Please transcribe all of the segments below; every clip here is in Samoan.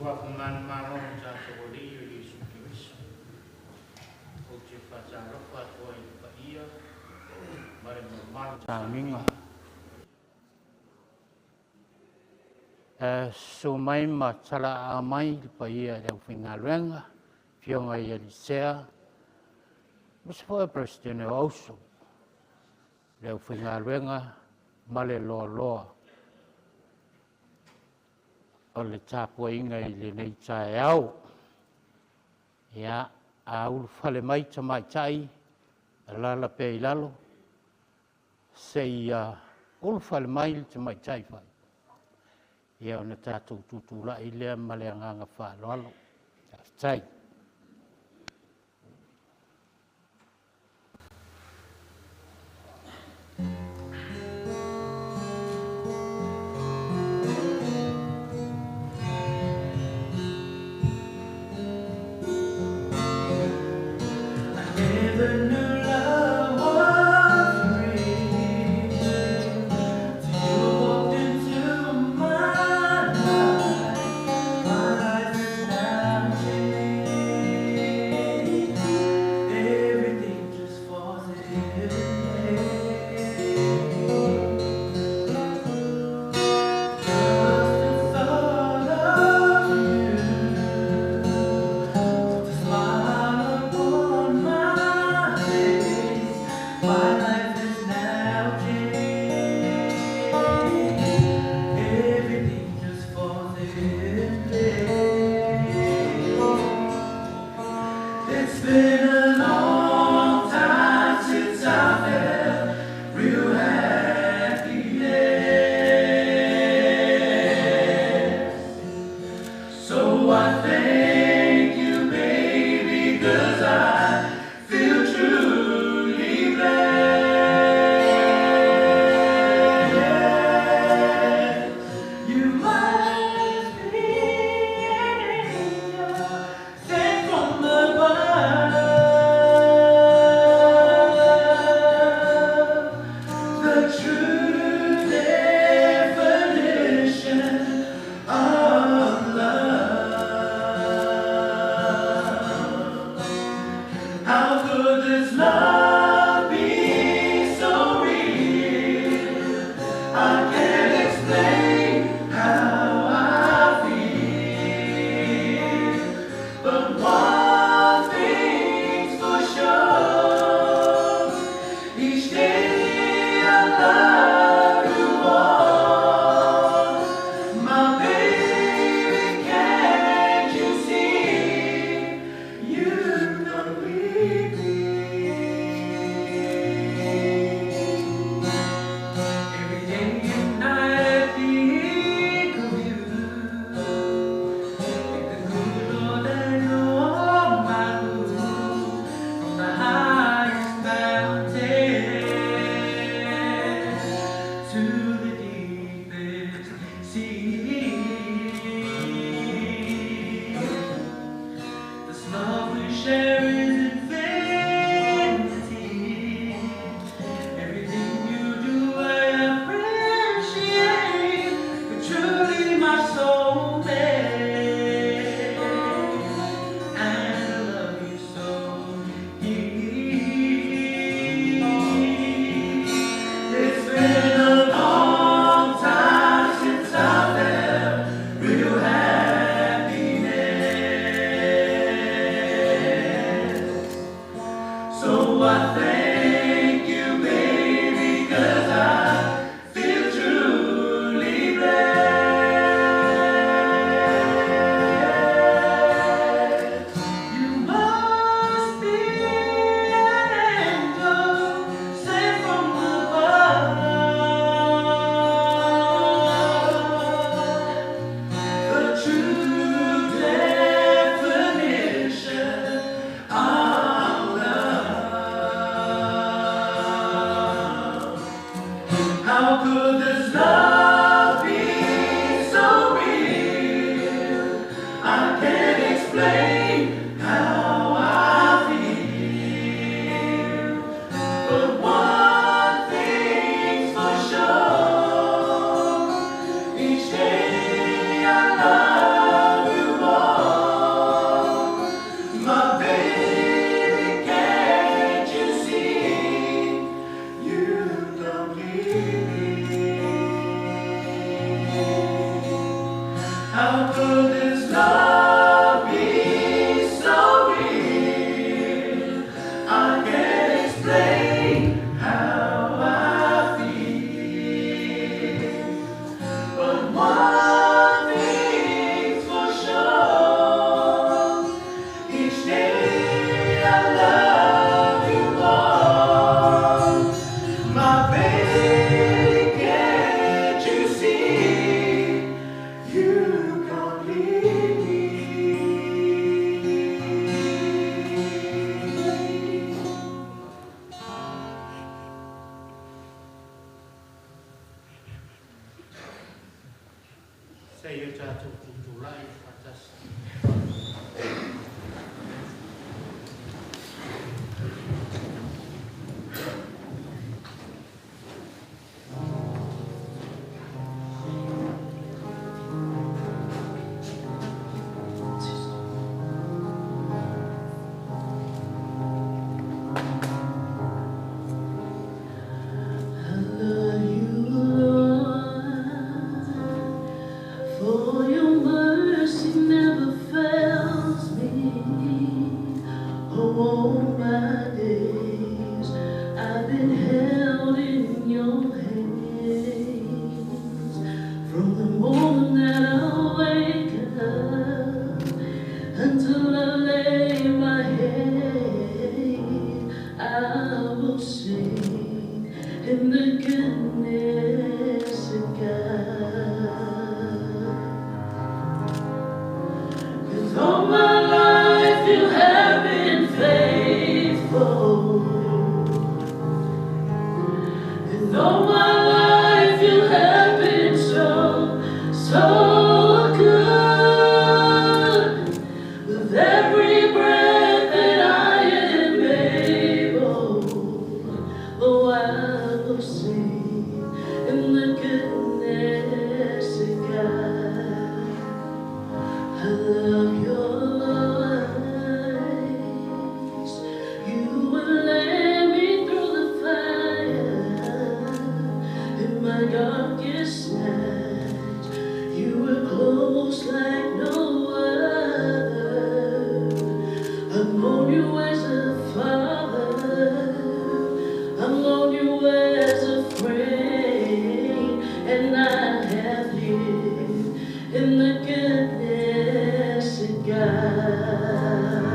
Alofa manumalo o tatou Alii o Iesu Keriso. Ou te faatalofa atu ai i le paia ma le mamalu sauniga. Susu mai ma talaaga mai le paia i le aufaigaluega, afioga i alii sea, aemaise foi o le Peresetene o Auso, le aufaigaluega ma le loaloa o le tapuaiga i lenei taeao. Ia, a ulufale mai tamaitai, alaala pea i lalo seia ulufale mai le tamaitai palemia, ona tatou tutulai lea ma le agaga faaaloalo. Faafetai. I never knew love was real till you walked into my life. My life is now changed. Everything just falls in place. Just the thought of you puts a smile upon my face. My life is now changed. Everything just falls in place. It's been a long time since I felt real happiness. So I thank you, baby, 'cause I feel truly blessed. You must be an angel sent from above. The true definition of love. How could this love be so real? I can't explain how I feel. But one thing's for sure, each day I love you more. My baby, can't you see? You complete me. Every day and night I think of you. Thank the good Lord that you're my boo. From the highest mountain to the deepest sea. This love we share is infinity. Everything you do, I appreciate. You're truly my soulmate, and I love you so deep. It's been a long time since I felt real happiness. So I thank you, baby, 'cause I feel truly blessed. You must be an angel sent from above. The true definition of love. How could this love be so real? I can't explain how I feel. But one thing's for sure, each day I love you All my days I've been held in your hands. From the moment that I wake up until I lay my head, I will sing in the goodness of God. 'Cause all my life you have been faithful. And all my life you have been so, so good. With every breath that I am able, oh, I will sing in the goodness of God. I love your voice. You will lead me through the fire in my darkest night. You were close like no other. I've known you as a father. I've known you as a friend, and I have lived in the goodness of God.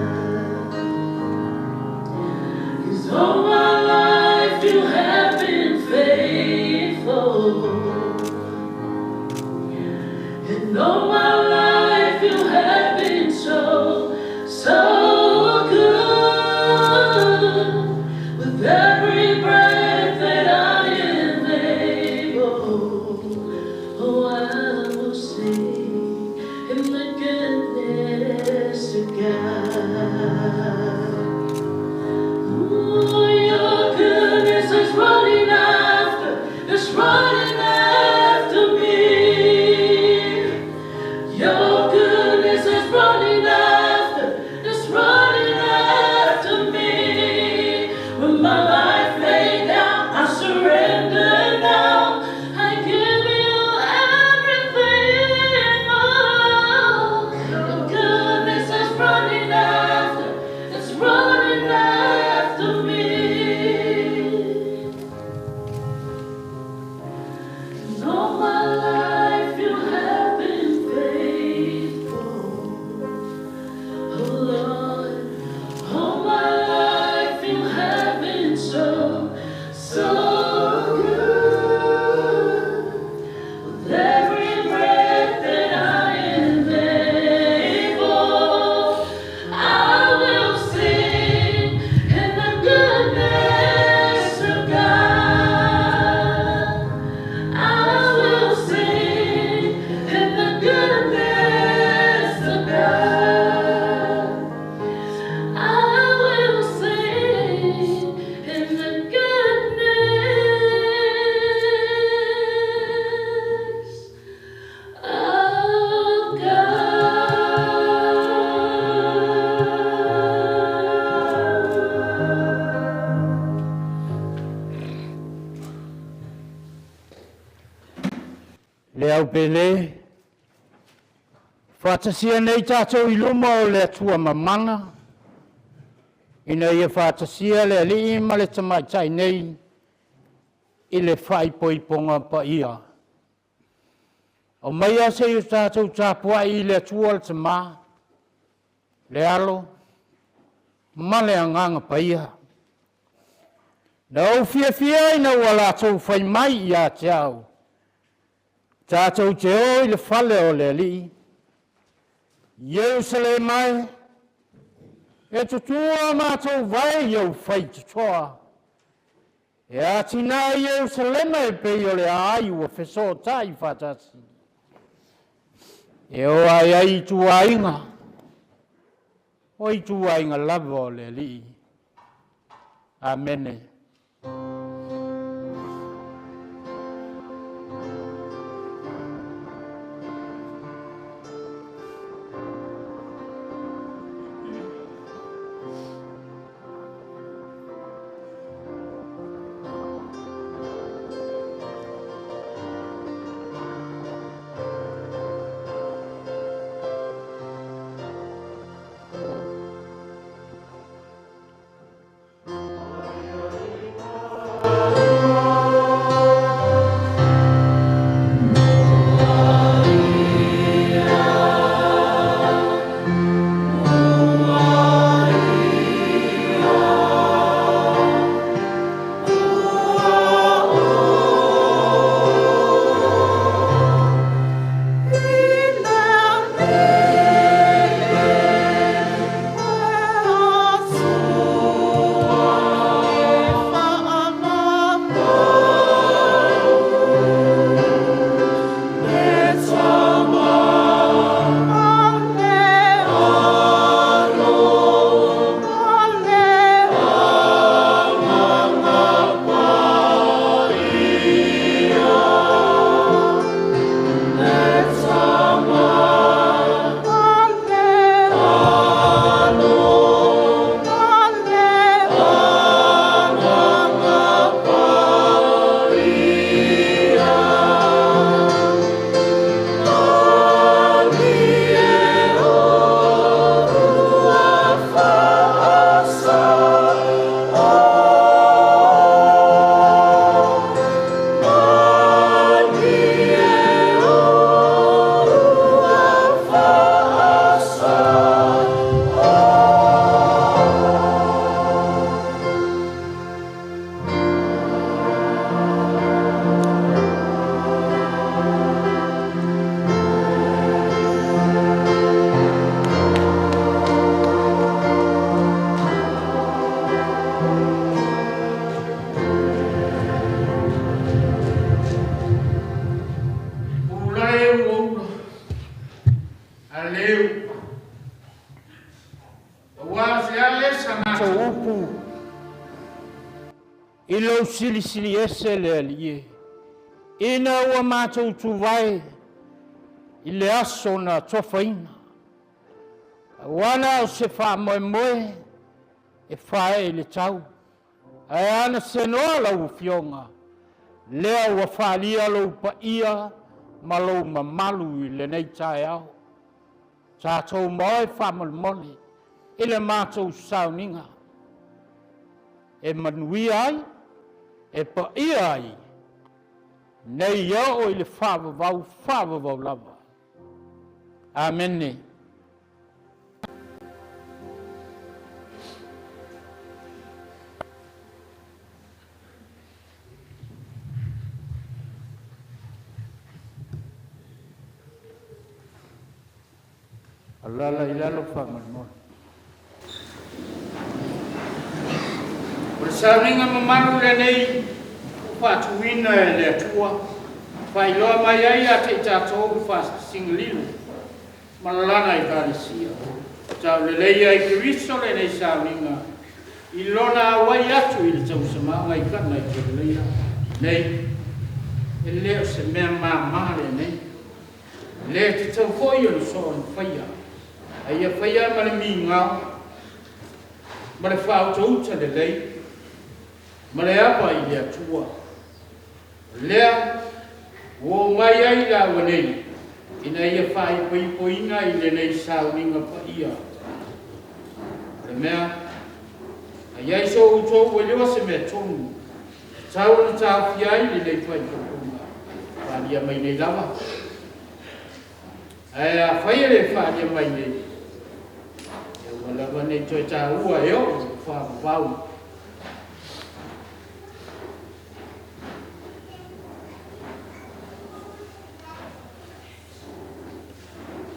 'Cause all my life you have been faithful. And all my life you have been so, so good. With every breath that I am able, oh, I will sing in the goodness of God. Oh, your goodness is running after, it's running after me. Your goodness is running after, it's running after me. With my life laid down, I surrender now. I give you everything. Oh, your goodness is running after, it's running after me. And all my life you have been faithful. Oh Lord, all my life you have been so, so good. With every breath that I am able, I will sing in the goodness of God. I will sing in the goodness of God. I will sing in the goodness of God. Le au pele, faatasia nei tatou i luma o le Atua mamana, ina ia faatasia le alii ma le tamaitai nei i le faaipoipoga paia. O maia se i o tatou tapuai i le Atua le Tamā, le Alo, ma le Agaga Paia. Na ou fiafia ina ua latou fai mai ia te au, tatou te o i le fale o le Alii, Ierusalema e, e tutua matou vae i ou faitotoa. E atinae Ierusalema e pei o le aai ua fesootai faatasi. E o ai ai ituaiga, o ituaiga lava o le Alii. Amene. upu, i lou silisili ese le Alii e, ina ua matou tuvae i le aso na atofaina, aua na o se faamoemoe e faaee i le tau, ae ana senoa lau Afioga, lea ua faalia lou paia ma lou mamalu i lenei taeao. Tatou maoe faamolemole i le matou sauniga e manuia ai, e paia ai, nei oo i le faavavau, faavavau lava. Amene. Alala i lalo faamolemole. O le sauniga mamalu lenei ua faatuina e le Atua, faailoa mai ai ia te i tatou le faasilisiliga lilo ma Lana Ekalesia. Tauleleia i Keriso lenei sauniga i Lona auai atu i le tausamaga i Kana i Galileia nei. E le o se mea mama lenei, e le tatau foi ona soona faia, a ia faia ma le migao ma le faautauta lelei ma le ava i le Atua. O lea ua ou mai ai i le ava nei ina ia faaipoipoina i lenei sauniga paia. O le mea, a i ai so outou ua iloa se mea tonu e tatau ona taofia ai lenei faaipoipoga, faaalia mai nei lava. Ae afai e le faaalia mai nei, ia aua lava ne i toe taua e o'u i le faavavau.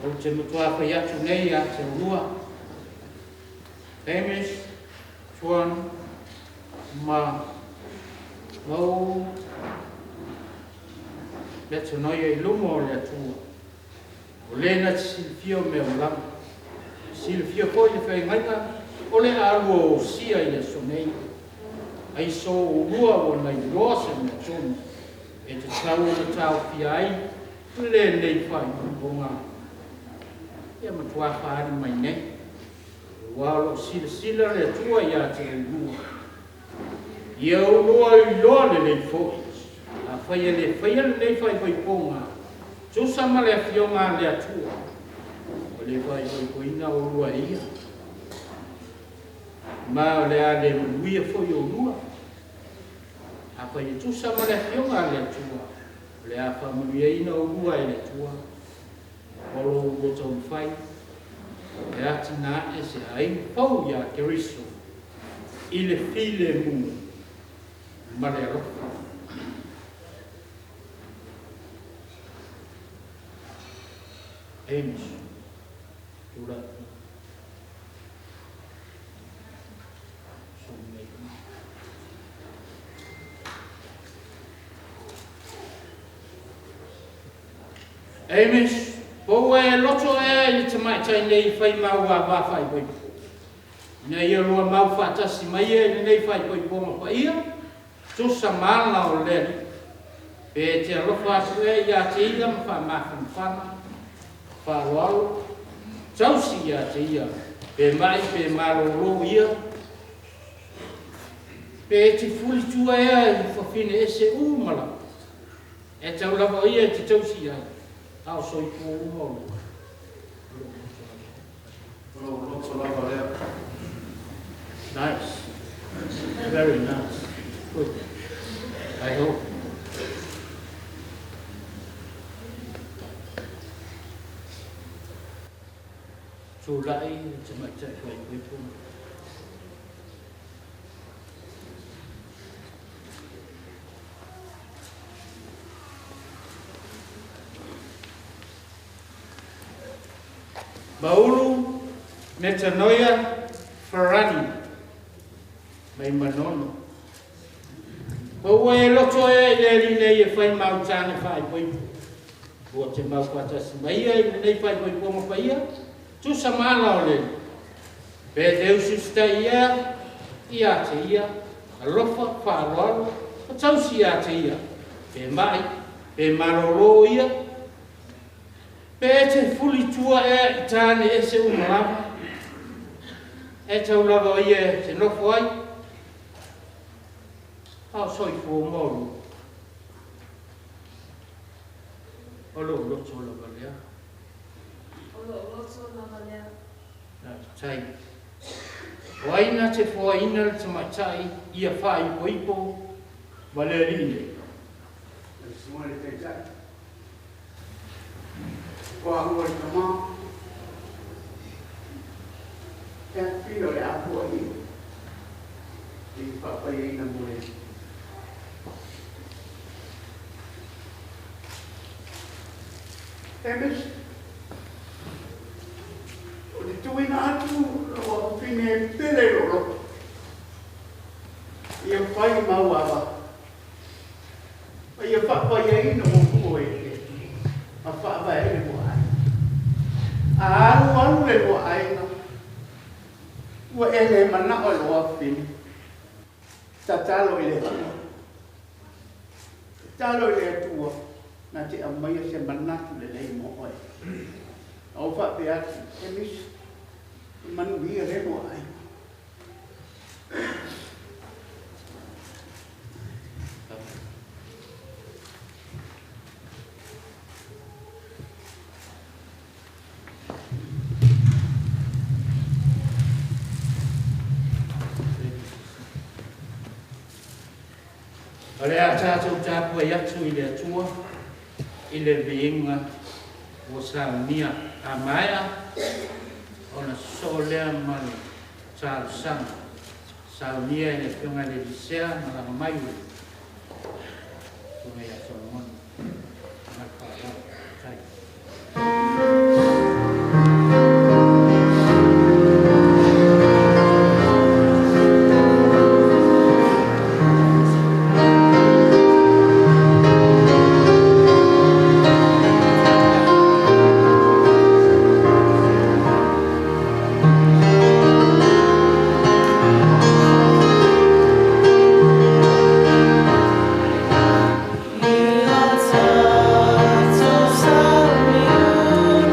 Ou te matuā fai atu nei ia te oulua, Hamish, Tuan ma Mauu Metanoia i luma o le Atua, o le na te silafia o mea uma lava, e silafia foi le feagaiga o le a lua osia i le aso nei, ai so oulua ua na iloa se mea tonu e tatau ona taofia ai lenei faaipoipoga, ia matuā faaali mai nei, aua o lo o silasila le Atua ia te oulua. Ia oulua iloa lelei foi, afai e le faia lenei faaipoipoga tusa ma le afioga a le Atua, ua le faaipoipoina oulua e Ia, ma o le a le manuia foi oulua. Afai e tusa ma le afioga a le Atua, o le a faamanuiaina oulua e le Atua, o lo oulua taumafai e atinae se aiga fou ia Keriso i le filemu ma le alofa. Hamish, tulai. Hamish, po ua e loto ea i le tamaitai nei e fai ma au ava faaipoipo, ina ia lua mau faatasi ma ia i lenei faaipoipoga paia, tusa ma ala o le Alii, pe e te alofa atu ea ia te ia ma faamafanafana, faaaloalo, tausi ia te ia, pe ma'i pe malōlō ia, pe e te fulitua ea i fafine ese uma lava, e tau lava o ia e te tausi ai, a o soifua uma o lou loto lava. O lou loto lava lea. Nice. Very nice. Good. I hope. Tulai le tamaitai faaipoipo. Maulu Metanoia Farani mai Manono. Po ua e loto ea i le Alii nei e fai ma au tāne faaipoipo, ua te mau faatasi ma ia i lenei faaipoipoga paia, tusa ma ala o le Alii, pe te usiusitai ea Ia te ia, alofa, faaaloalo, ma tausi ia te ia, pe ma'i, pe malōlō ia, pe e te fulitua ea i tāne ese uma lava, e tau lava o ia e te nofo ai, a o soifua maualuga. O lou loto lava lea. O lou loto lava lea. Faafetai. O ai na te foaina le tamaitai ia faaipoipo ma le alii nei? Le susuga i le Taitai, o au o le tama, e afifio le apu a ia i faapaiaina mo le Emish, o te tuuina atu lou afafine e pele i lou loto, ia fai mau ava, ma ia faapaiaina muamua e le Atua, ma faavae ai le lua aiga. A alualu le lua aiga, ua e le manao i lou afafine, tatalo i le Atua. Tatalo i le Atua na te aumaia se manatu lelei mo oe. A ou faapea atu, e misi, e manuia le lua aiga. O le a tatou tapuai atu i le Atua i le viiga ua saunia. A maea ona sosoo lea ma le talosaga saunia e le Afioga i le Elisea Malagamai le Susuga ia Solomona. Ma le faaaloalo. Faafetai. Ia tatou saunia.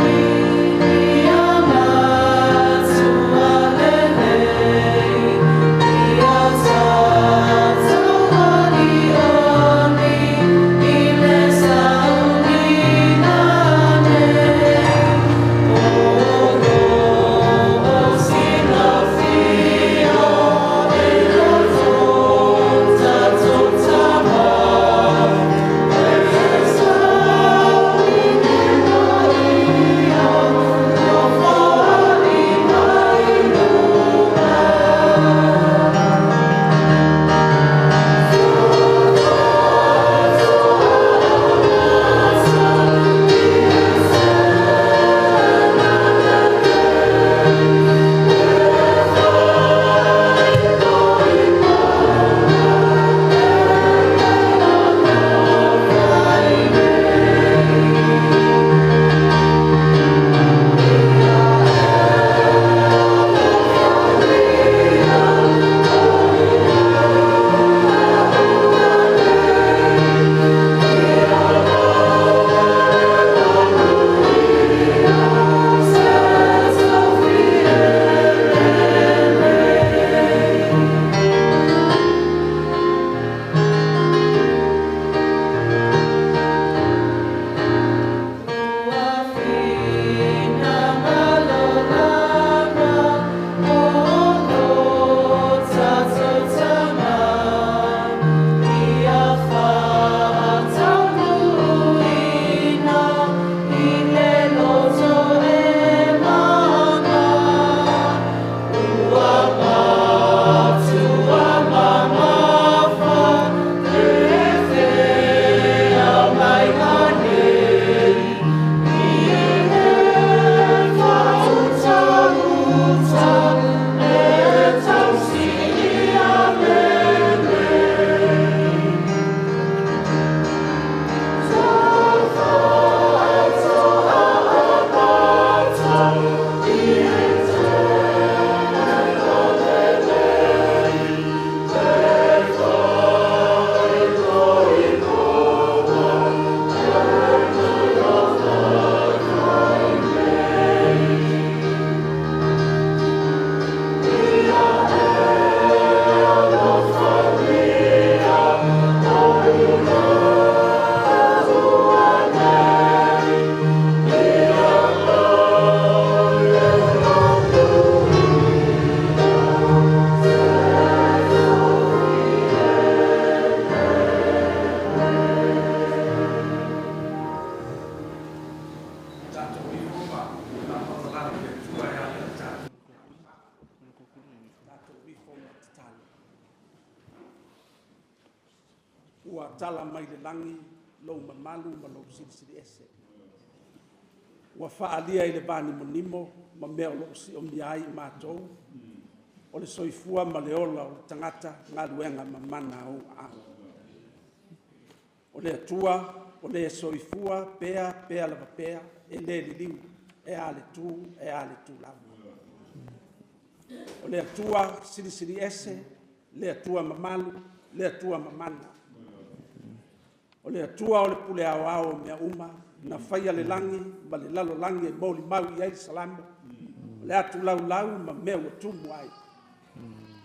Ua tala mai le lagi lou mamalu ma lou silisili ese. Ua faalia i le vanimonimo ma mea o loo siomia ai i matou, o le soifua ma le ola o le tagata galuega mamana a ou aao. O le Atua, o le soifua pea pea lava pea, e le liliu, e a le tu, e a le tu lava. O le Atua silisili ese, le Atua mamalu, le Atua mamana. O le Atua o le pule aoao o mea uma, na faia le lagi ma le lalolagi e molimau i ai le Salamo, o le atu laulau ma mea ua tumu ai,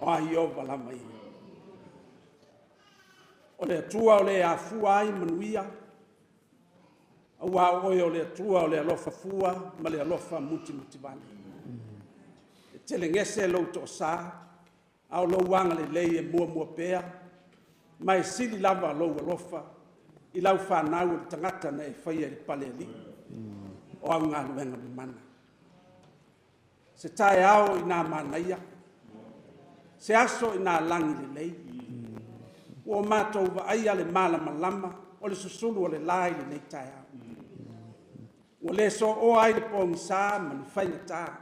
o a Ieova lava ia. O le Atua o le afua ai manuia, aua o oe o le Atua o le alofa fua ma le alofa mutimutivale. E telegese lou toasa, a o lou agalelei e muamua pea, ma e sili lava lou alofa i lau fanau o le tagata na e faia i le palealii o au galuega mamana. Se taeao ina manaia, se aso ina lagi lelei, ua matou vaaia le malamalama o le susulu o le la i lenei taeao. Ua le sooa ai le pogisa ma le faigata,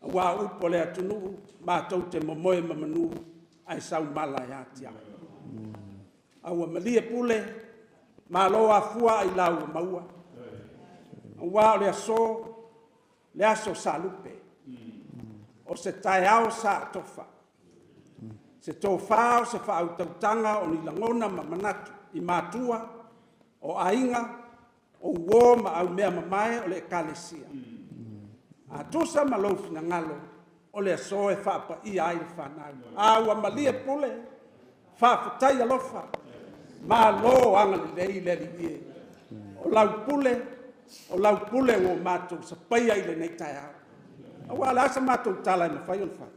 aua o upu a le atunuu, matou te momoe ma manu, ae saumala e atiae. A ua malie pule, malo afua ailao ua maua, aua o le aso, le aso sa lupe, o se taeao sa atofa, se tofā o se faautautaga o ni lagona ma manatu i matua, o aiga, o uo ma aumea mamae o le Ekalesia. A tusa ma lou finagalo, o le aso e faapaia ai le fanau. A ua malie pule, faafetai alofa, malo agalelei le Alii e. O lau pule, o lau pule ua matou sapaia i lenei taeao. Aua o le a sa matou tala e mafai ona fai?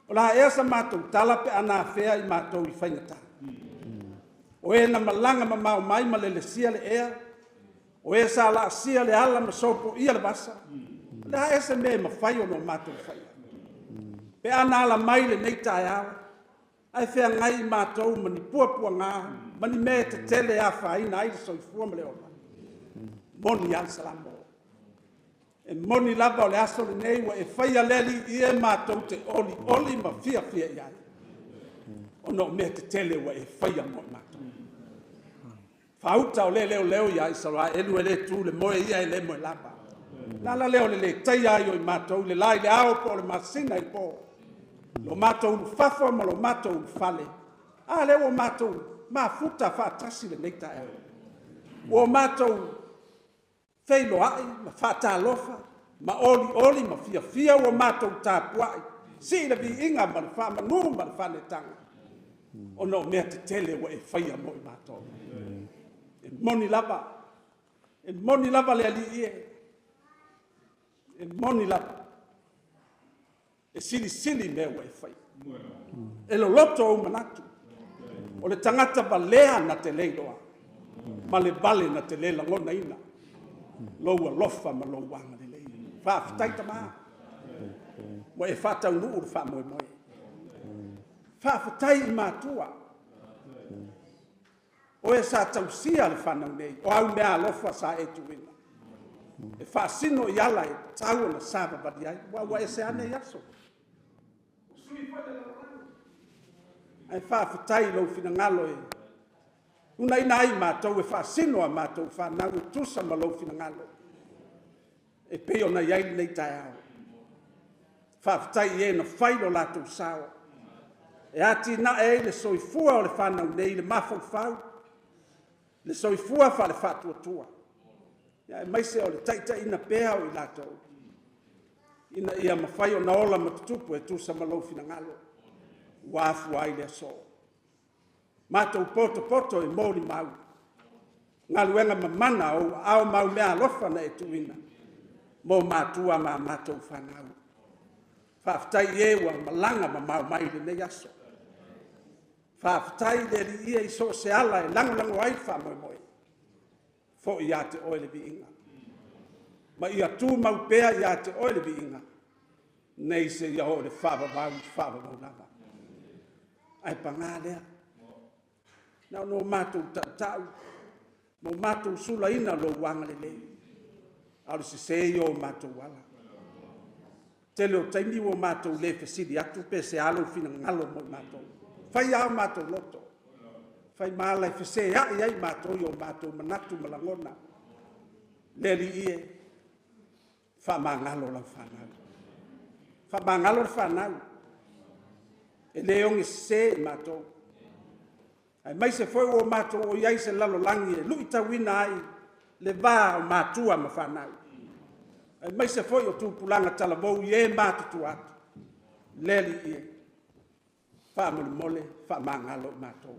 O le a ea sa matou tala pe a na afea i matou i faigata? O e na malaga mamao mai ma lelesia le ea, o e sa laasia le ala ma sopoia le vasa, o le a ea se mea e mafai ona o matou faia? Pe a na ala mai lenei taeao, ae feagai i matou ma ni puapuaga, ma ni mea e tetele e afaina ai le soifua ma le ola. Moni lava le Salamo. E moni lava o le aso lenei ua e faia le Alii e matou te olioli ma fiafia i ai, ona o mea tetele ua e faia mo i matou. Faauta o le leoleo ia Isaraelu e le tu le moe ia e le moe lava. Le ala lea o le le taia ai o i matou, le la i le ao po o le masina i le po. Lo matou ulufafo ma lo matou ulufale, a lea ua matou mafuta faatasi lenei taeao. Ua matou feiloai ma faatalofa ma olioli ma fiafia ua matou tapuai, sii le viiga ma le faamanu ma le faanetaga, ona o mea tetele ua e faia mo i matou. E moni lava, e moni lava le Alii e, e moni lava, e silisili mea ua e faia. E loloto ou manatu, o le tagata valea na te le iloa, ma le vale na te le lagonaina, lou alofa ma lou agalelei. Faafetai tama, ua e faataunuu le faamoemoe. Faafetai i matua, o e sa tausia le fanau nei, o au mea alofa sa e tuuina. E faasino i ala e tau ona savavali ai, ua ese lava nei aso. Ae faafetai i lou finagalo e unaina ai matou e faasino a matou fanau e tusa ma lou finagalo, e pei ona i ai lenei taeao. Faafetai i e na fai lo latou sao, e atinae ai le soifua o le fanau nei, le mafaufau, le soifua faale-faatuatua, aemaise o le taitaiina pea o i latou, ina ia mafai ona ola ma tutupu e tusa ma lou finagalo, ua afua ai le aso. Matou potopoto e molimau, galuega mamana o aao mau mea alofa na e tuuina, mo matua ma matou fanau. Faafetai i e ua malaga mamao mai i lenei aso. Faafetai le Alii ia i so o se ala e lagolago ai le faamoemoe, foi ia te oe le viiga. Ma ia tumau pea ia te oe le viiga, nei seia oo i le faavavau, faavavau lava. Ae paga lea, Na ona o matou tautau ma o matou sulaina lou agalelei, a o le sese ia o matou ala. Tele o taimi ua matou le fesili atu pe se a lou finagalo mo i matou. Fai lava o matou loto, fai ma ala e feseai ai matou i o matou manatu ma lagona. Le Alii e, faamagalo lau fanau. Faamagalo le fanau, e le ogesese i matou. Aemaise foi ua matou i ai se lalolagi e luitauina ai le va o matua ma fanau. Aemaise foi o tupulaga talavou i e matutua atu. Le Alii e, faamolemole faamagalo i matou.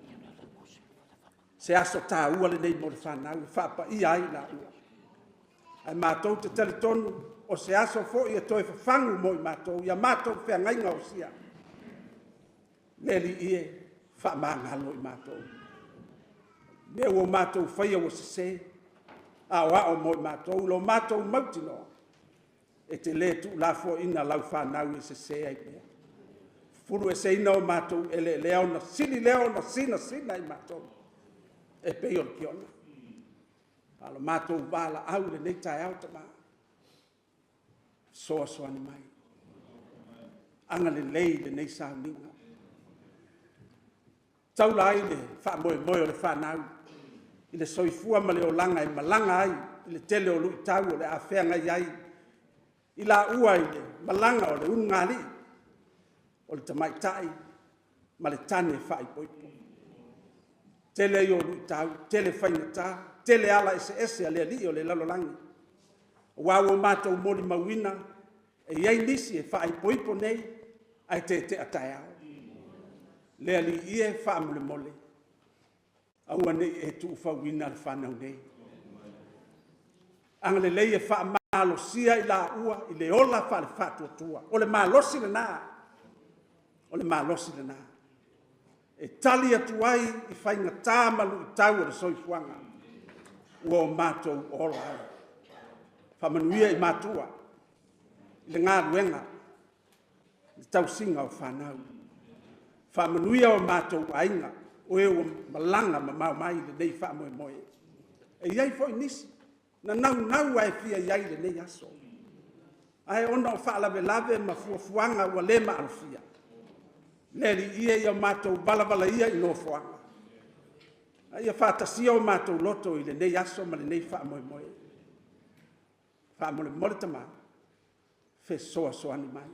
Se aso taua lenei mo le fanau e faapaia ai laua. Ae matou te talitonu o se aso foi e toe fafagu mo i matou, ia matou feagaiga osia. Le Alii e, faamagalo i matou. Mea ua matou faia ua sese, aoao mo i matou, lo matou mautinoa, e te le tuulafoaiina lau fanau e sese ai pea. Fulueseina o matou eleelea ona sili lea ona sinasina i matou, e pei o le kiona. A o le matou valaau i lenei taeao tama, fesoasoani mai. Agalelei lenei sauniga. Taula ai le faamoemoe o le fanau i le soifua ma le olaga e malaga ai i le tele o luitau o le a feagai ai i laua i le malaga o le ulugalii, o le tamaitai ma le tane faaipoipo. Tele ia o luitau, tele faigata, tele ala eseese a le alii o le lalolagi. Aua ua matou molimauina, e i ai nisi e faaipoipo nei, ae tetea taeao. Le Alii e, faamolemole, aua ne i e tuufauina le fanau nei. Agalelei e faamalosia i laua i le ola faale-faatuatua. O le malosi lena. O le malosi lena. E tali atu ai i faigata ma luitau o le soifuaga ua o matou ola ai. Faamanuia i matua, i le galuega, i le tausiga o fanau. Faamanuia o matou aiga, o e ua malaga mamao mai i lenei faamoemoe. E i ai foi nisi na naunau lava e fia i ai i lenei aso. Ae ona o faalavelave ma fuafuaga ua le maalofia, le Alii e, ia matou valavalaia i nofoaga, a ia faatasia o matou loto i lenei aso ma lenei faamoemoe. Faamolemole tama, fesoasoani mai.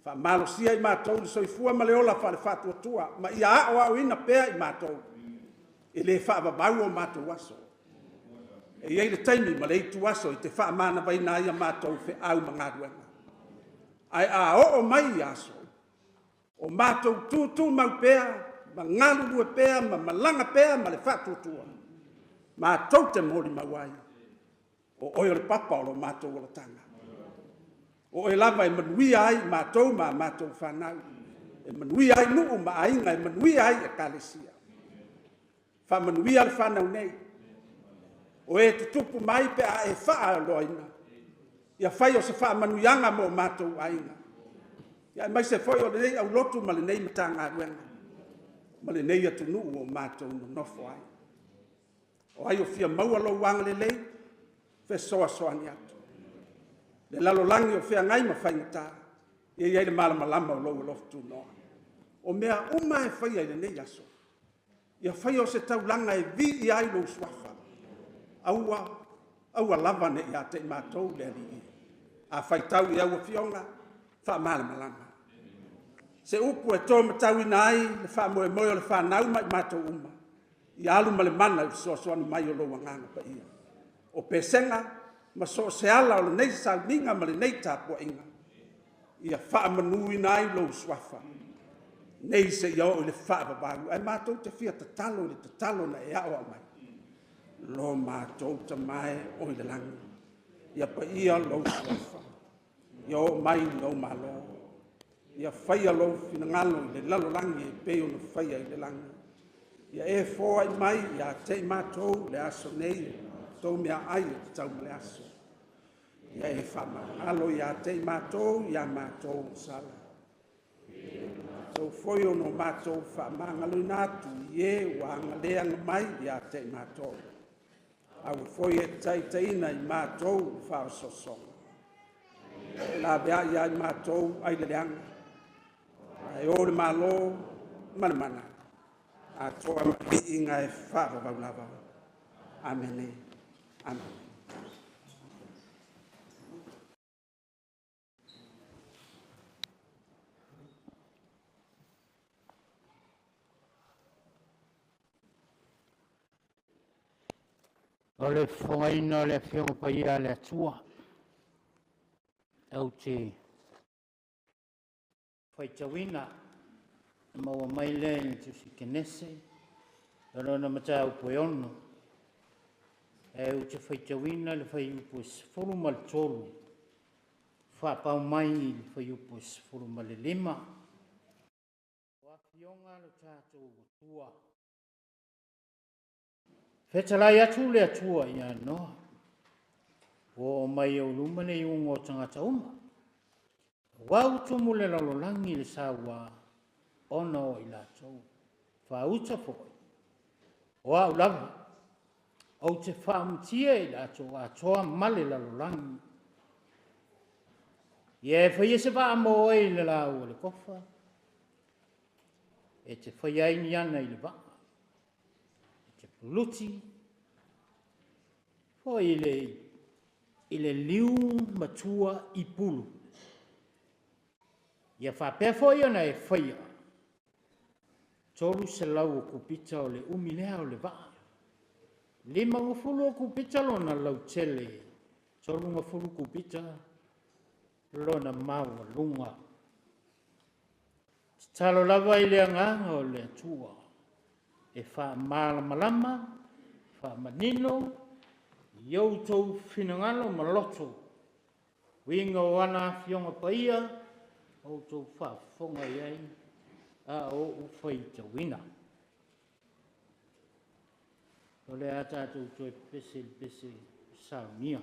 Faamalosia i matou le soifua ma le ola faale-faatuatua, ma ia aoaoina pea i matou, e le faavavau o matou aso. E i ai le taimi ma le ituaso i te faamanavaina ai a matou feau ma galuega. Ae a oo mai ia aso, o matou tutumau pea, ma galulue pea, ma malaga pea ma le faatuatua, matou te molimau ai, o oe o le papa o lo matou olataga. O oe lava e manuia ai matou ma a matou fanau, e manuia ai nuu ma aiga, e manuia ai ekalesia. Faamanuia le fanau nei, o e tutupu mai pe a e faaloaina, ia fai o se faamanuiaga mo matou aiga. Ia aemaise foi o lenei aulotu ma lenei Matagaluega, ma lenei atunuu o matou nonofo ai. O ai o fia maua lou agalelei, fesoasoani atu. Le lalolagi o feagai ma faigata, ia i ai le malamalama o lou alofa tunoa. O mea uma e faia i lenei aso, ia faia o se taulaga e viia ai lou suafa. Aua, aua lava ne i ia te i matou le Alii. A faitau i au afioga, faamalamalama. Se upu e to matauina ai le faamoemoe o le fanau ma i matou uma, ia alu ma le mana i le fesoasoani mai o lou agaga paia. O pesega ma so o se ala o lenei sauniga ma lenei tapuaiga, ia faamanuina ai lou suafa, nei se ia oo i le faavavau, ae matou te fia tatalo i le tatalo na e aoao mai. Lo matou tamae o i le lagi, ia paia lou suafa, ia oo mai lou malo, ia faia lou finagalo i le lalolagi e pei ona faia i le lagi. Ia e foai mai ia te i matou le aso nei, tou mea ai e tatau ma le aso. Ia e faamagalo ia te i matou, ia matou sala. Faapea foi ona o matou faamagaloina atu i e ua agaleaga mai ia te i matou. Aua foi e te taitaiina i matou i faaosoosoga, e laveai ai matou ai le leaga, ae o le Malo ma le mana, atoa ma le viiga e faavavau lava. Amene. Amene. O le fofogaina o le Afioga Paia a le Atua, ou te faitauina maua mai lea i le Tusi Kenese, o lona mataupu e 6. Ae ou te faitauina le fuaiupu e 13, faapau mai i le fuaiupu e 15. O afioga a lo tatou Atua. Fetalai atu le Atua ia Noa, ua oo mai i ou luma le iuga o tagata uma. Ua ua tumu le lalolagi i le saua ona o i latou. Faauta foi, o au lava, ou te faaumatia i latou atoa ma le lalolagi. Ia e faia se vaa mo oe i le lau o le kofa, e te faia ai ni ana i le vaa, e te puluti foi i le liu matua i pulu. Ia faapea foi ona e faia 300 o kupita o le umi lea o le vaa, 50 o kupita lona lautele, 30 kupita lona maualuga. Tatalo lava i le agaga o le Atua e faamalamalama, faamanino i outou finagalo ma loto uiga o ana afioga paia outou faafofoga i ai a o ou faitauina. O le a tatou toe pepese i le pese saunia.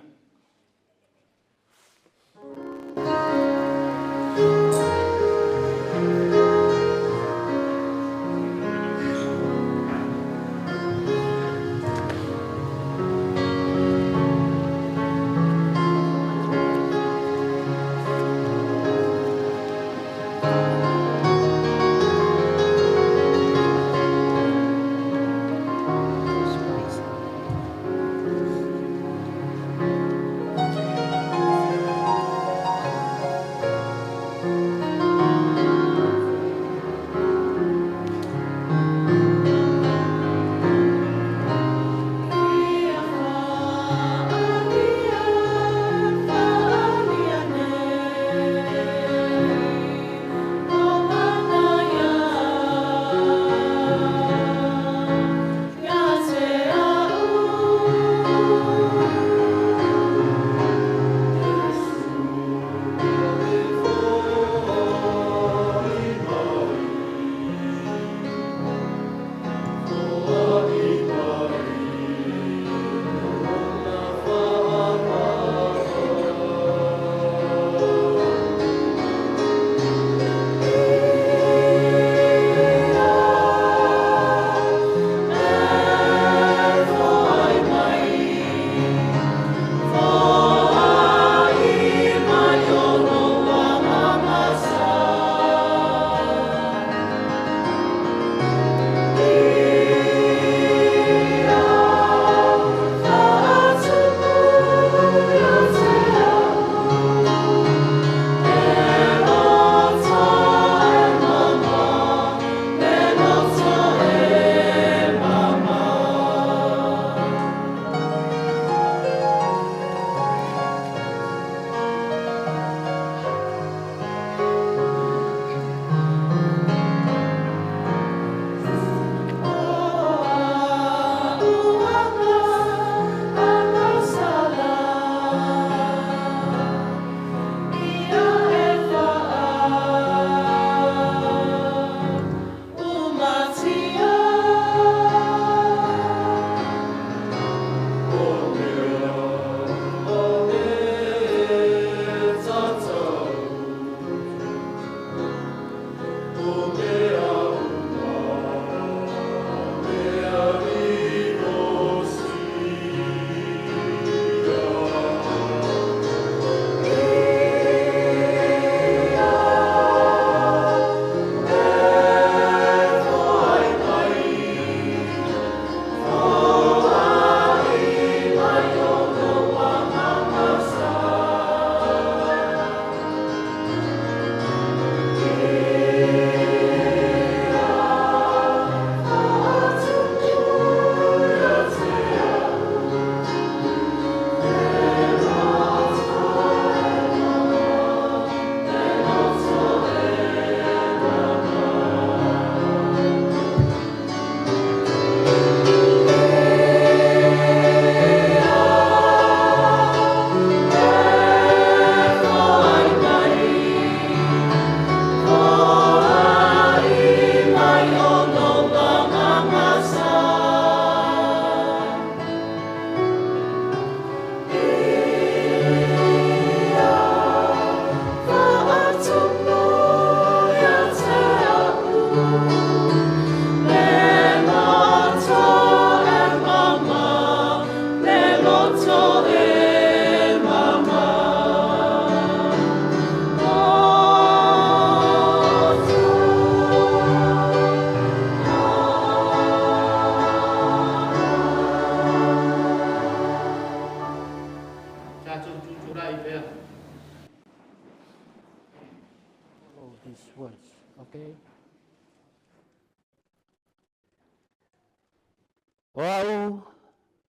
O au,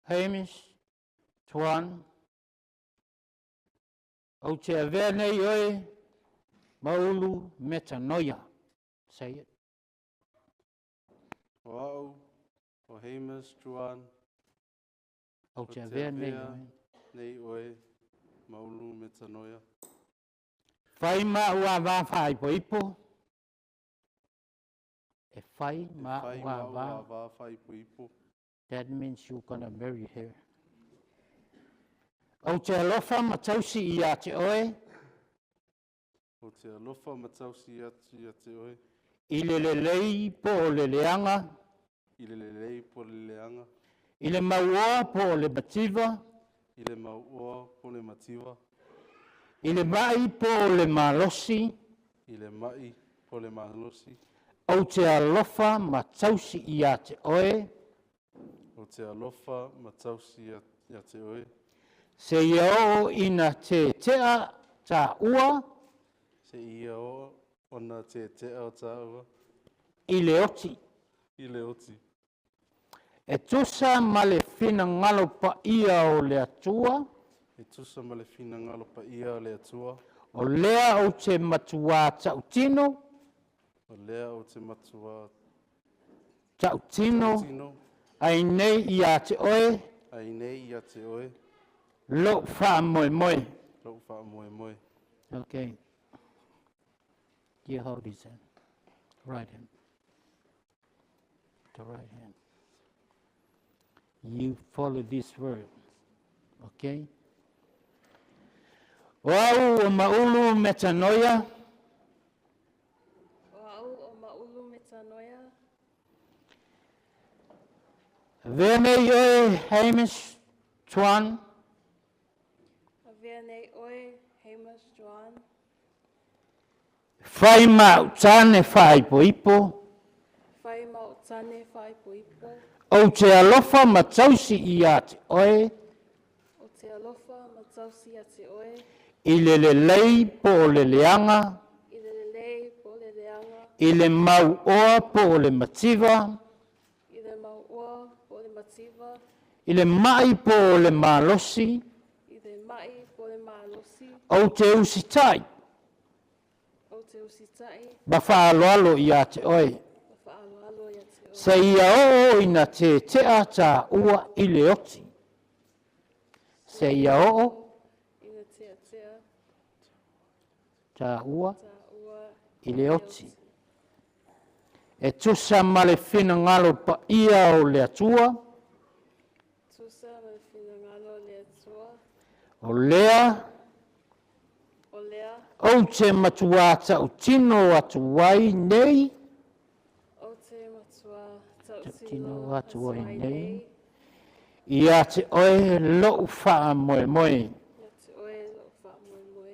Hamish, Tuan, ou te avea nei oe, Maulu Metanoia. Say it. O au, o Hamish Juan, Ou te avea nei oe. Nei oe, Maulu Metanoia. Fai ma ua va whaipoipo. E fai ma ua va whaipoipo. That means you're gonna marry her. Ou te alofa ma tausi ia te oe. Ou te alofa ma tausi atu ia te oe. I le lelei po o le leaga. I le lelei po o le leaga. I le mauoa po o le mativa. I le mauoa po o le mativa. I le mai po o le malosi. I le mai po o le malosi. Ou te alofa ma tausi ia te oe. Ou te alofa ma tausi ia te oe. Seia oo ina tetea taua. Seia oo ona tetea o taua. I le oti. I le oti. E tusa ma le finagalo paia o le Atua. E tusa ma le finagalo paia o le Atua. O lea ou te matuā tautino. O lea ou te matuā tautino ai nei ia te oe. Ai nei ia te oe. Lou faamoemoe. Lou faamoemoe. Okay. You hold his hand. Right hand. The right hand. You follow this word. Okay? O au o Maulu Metanoia. O au o Maulu Metanoia. Avea nei oe Hamish Tuan. Avea nei oe Hamish Tuan. Fai ma au tane whaaipoipo. Fai ma au tane whaaipoipo. Ou te alofa ma tausi ia te oe. Ou te alofa ma tausi ia te oe. I le lelei po o le leaga. I le lelei po o le leaga. I le mauoa po o le mativa. I le mauoa po o le mativa. I le mai po o le malosi. I le mai po o le malosi. Ou te usitai. Ou te usitai. Ma faaaloalo ia te oe. Ma faaaloalo ia te oe. Seia oo ina tetea taua i le oti. Seia oo. Ina teatea. Taua. Taua i le oti. E tusa ma le finagalo paia o le Atua. Tusa ma le finagalo o le Atua. O lea. O lea. Ou te matuā tautino atu ai nei. Ou te matuā tautino atu ai nei. Ia te oe lou faamoemoe. Ia te oe lou faamoemoe.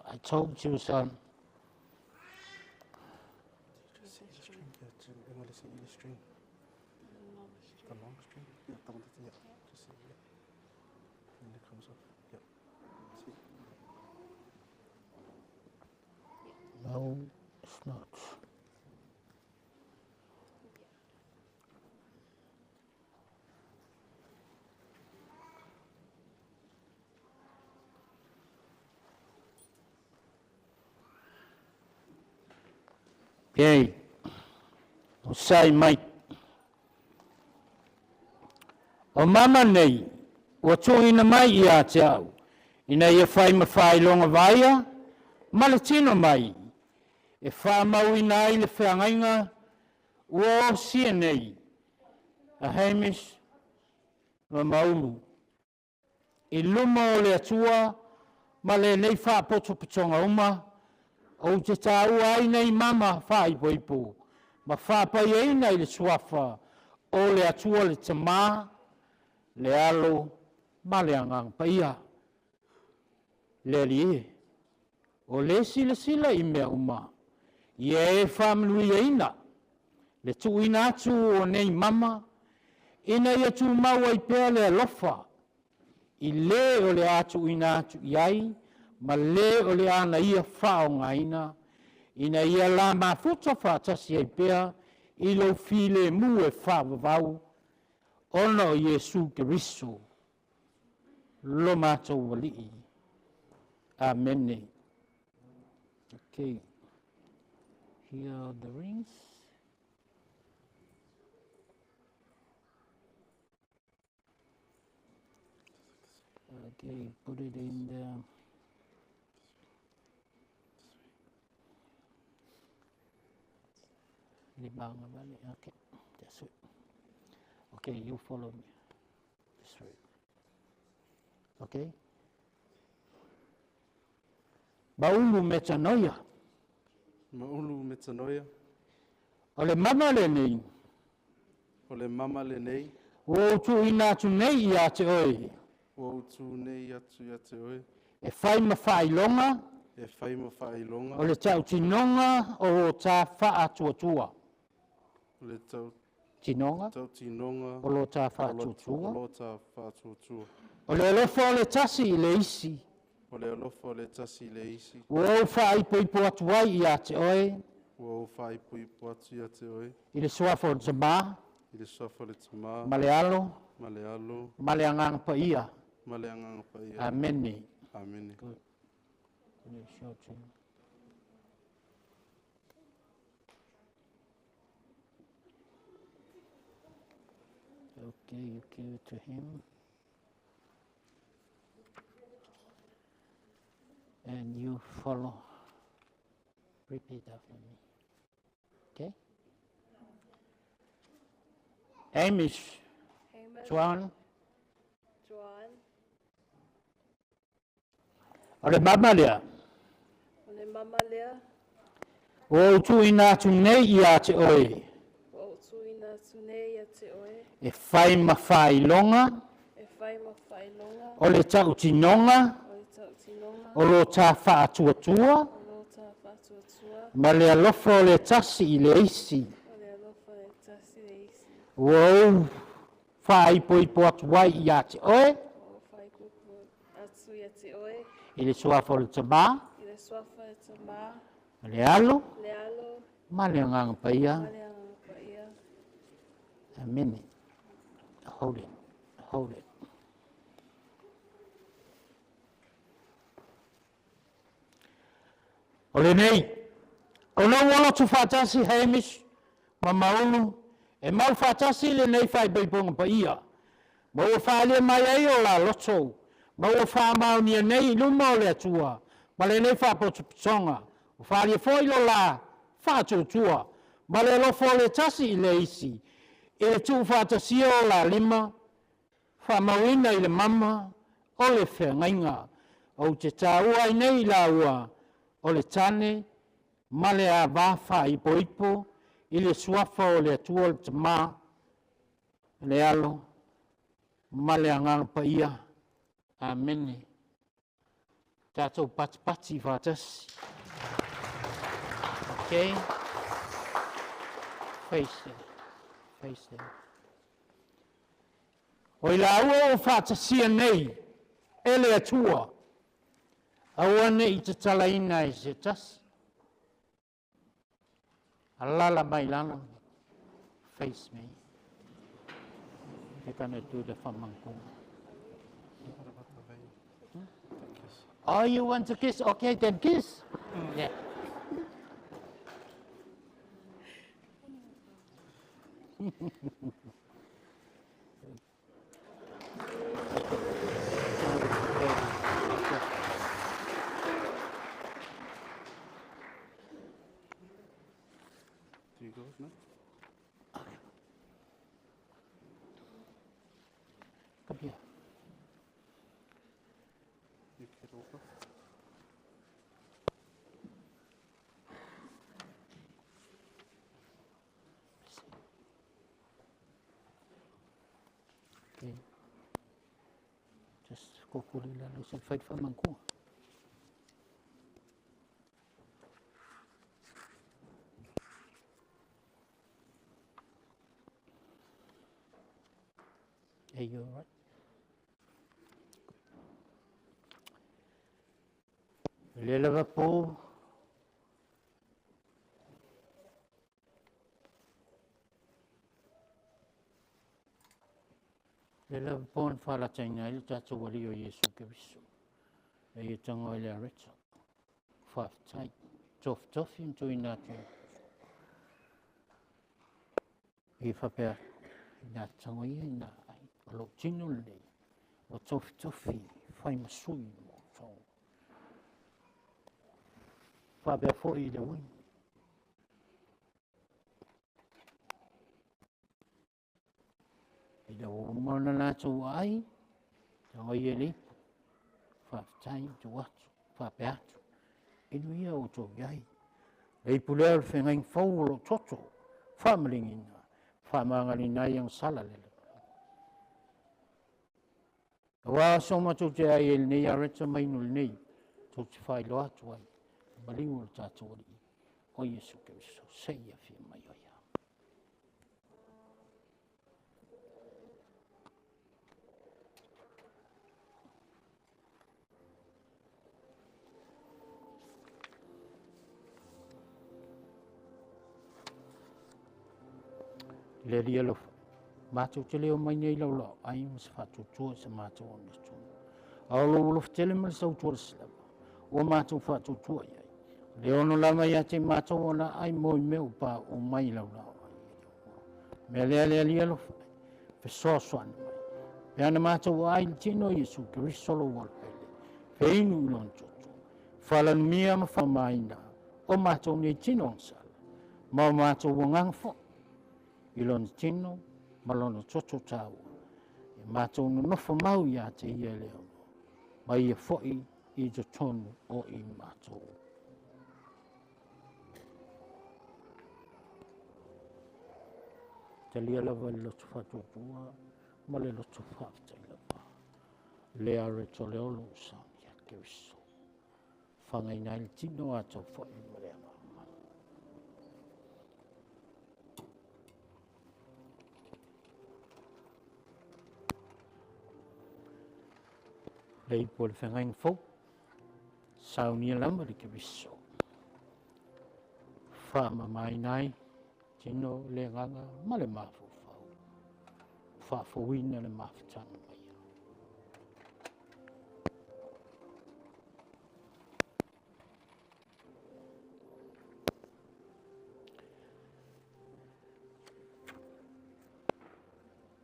I told you, son. Just see the string. Yeah, to see the string. The long string. Yeah, the one that's, yeah. Just see, yeah. And it comes up. Yeah. See. No, it's not. Okay. O sai mai. O mama nei, ua tuuina mai ia te au, ina ia fai ma faailoga vaaia ma le tino mai, e faamauina ai le feagaiga ua osia nei a Hamish ma Maulu i luma o le Atua ma lenei faapotopotoga uma, ou te taua ai nei mama faaipoipo ma faapaiaina i le suafa o le Atua le Tamā, le Alo ma le Agaga Paia. Le Alii e, o le silasila i mea uma, ia e faamanuiaina. Le tuuina atu o nei mama, ina ia tumau ai pea le alofa, i le o le a tuuina atu i ai, ma le o le a na ia faaaogaina, ina ia la mafuta faatasi ai pea i lou filemu e faavavau, ona o Iesu Keriso, lo matou Alii. Amene. Okay. Here are the rings. Okay, put it in the Okay, that's it. Okay, you follow me. This way. Okay. Maulu metanoia. Maulu metanoia. O le mama lenei. O le mama lenei. Ua ou tuuina atu nei ia te oe. Ua ou tu nei atu ia te oe. E fai ma faailoga. E fai ma faailoga. O le tautinoga o lo ta faatuatua. O le tinoga. Tautinoga. O lo ta faatuatua. O lo ta faatuatua. O le alofa o le tasi i le isi. O le alofa o le tasi i le isi. Ua ou faaipoipo atu ai ia te oe. Ua ou faaipoipo atu ia te oe. I le suafa o le Tamā. I le suafa o le Tamā. Ma le Alo. Ma le Alo. Ma le Agaga Paia. Ma le Agaga Paia. Amene. Amene. Good. Okay, you give it to him. And you follow. Repeat after me. Okay? Hamish. Hamish. Joan. Joan. O le mama lea. O le mama lea. Ua ou tuuina atu nei ia te oe. Ua ou tuuina atu nei ia te oe. E fai ma faailoga. E fai ma faailoga. O le tautinoga. O le tautinoga. O lo ta faatuatua. O lo ta faatuatua. Ma le alofa o le tasi i le isi. O le alofa o le tasi i le isi. Ua ou faaipoipo atu ai ia te oe. Ua ou faaipoipo atu ia te oe. I le suafa o le Tamā. I le suafa o le Tamā. Ma le Alo. Le Alo. Ma le Agaga Paia. Ma le Agaga Paia. Amene. Hold it. Hold it. O lenei, o lou ola tuufaatasi Hamish ma Maulu, e mau faatasi lenei faaipoipoga paia, ma ua faaalia mai ai o la loto, ma ua faamaonia nei i luma o le Atua, ma lenei faapotopotoga, ua faaalia foi lo la faatuatua, ma le alofa o le tasi i le isi, i le tuufaatasia o la lima, faamauina i le mama o le feagaiga, ou te taua ai nei i laua o le tane ma le ava faaipoipo i le suafa o le Atua o le Tamā, le Alo ma le Agaga Paia. Amene. Tatou patipati faatasi. Okay. Face there. Face there. O i laua o faatasia nei e le Atua, aua ne i tatalaina e se tasi. Alala mai lalo. Face me. You're going to do the faamautuga. Oh, you want to kiss? Okay, then kiss. Yeah. Do you go now? Come here. You get over. Okay. Just kokoli lalo se fai faamautuga. Are you all right? Le lava po le lava po na whalataina ai le tātou wali o Iesu Keriso. E ia tango i le areto. Whaafitai. Tofi tofi ma tuina atu. I whapea ina tango ia ina ai. O lo tino le o tofi tofi whai masui mo tau. Whapea fo i le wini. I le o mauna lātou ai, tango ia le ipu. Whaafitai tu atu, whapea atu. Inu ia o tō iai. Le ipu lea o le whengaing fau o lo toto. Whamalingina. Whamangalina i ang sala lele. Wa so matou te ai e lenei areta mai no lenei. Tō te whailoa atu ai. Maliu o le tātou alii. O Iesu Keriso. Se ia fia mai o ia. Le lia lofa. Mātou te leo mai nei lau lau, ai ma se whātutua se mātou o ne tū. A o lo lofa tele ma le sautua le silava. O mātou whātutua iai. Le ono lama ia te mātou ona ai moi mea upa o mai lau lau. Mea lea lea lia lofa. Fesoasoani mai. Pe ana mātou ai le tino Iesu Keriso lo walpele. Feinu i lon toto. Whalanumia ma whamaina. O mātou nei tino ang sala. Ma o mātou wanganga fo. I lona tino ma lona toto tāua. E mātou nonofo mau ia te ia leo. Ma ia foi i te tonu o i mātou. Te lia lava i loto whatutua, ma le loto whaafitai lava. Le are to le olo o sauni a Keriso. Whangaina i le tino a tau foi ma le anga. Le ipu o le whangainga fou, saunia lama le Keriso. Whaamamaina ai, tino le nganga ma le mafaufau. Whaafawina le mafutanga mai.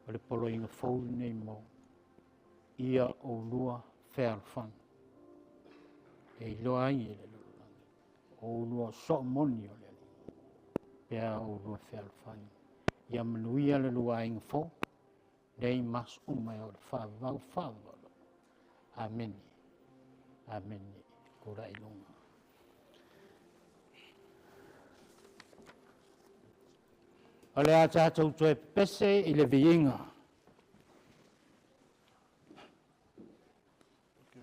O le poloinga fou nei mo ia o lua whealfan. E iloa ai e le lululangi. O lua so moni o le ali. Pea o lua whealfan. Ia manuia le lua ainga fou. Nei mas uma e o le whaavau whaavau. Amene. Amene. Kura ilunga. O le a tātou toe pese i le viinga.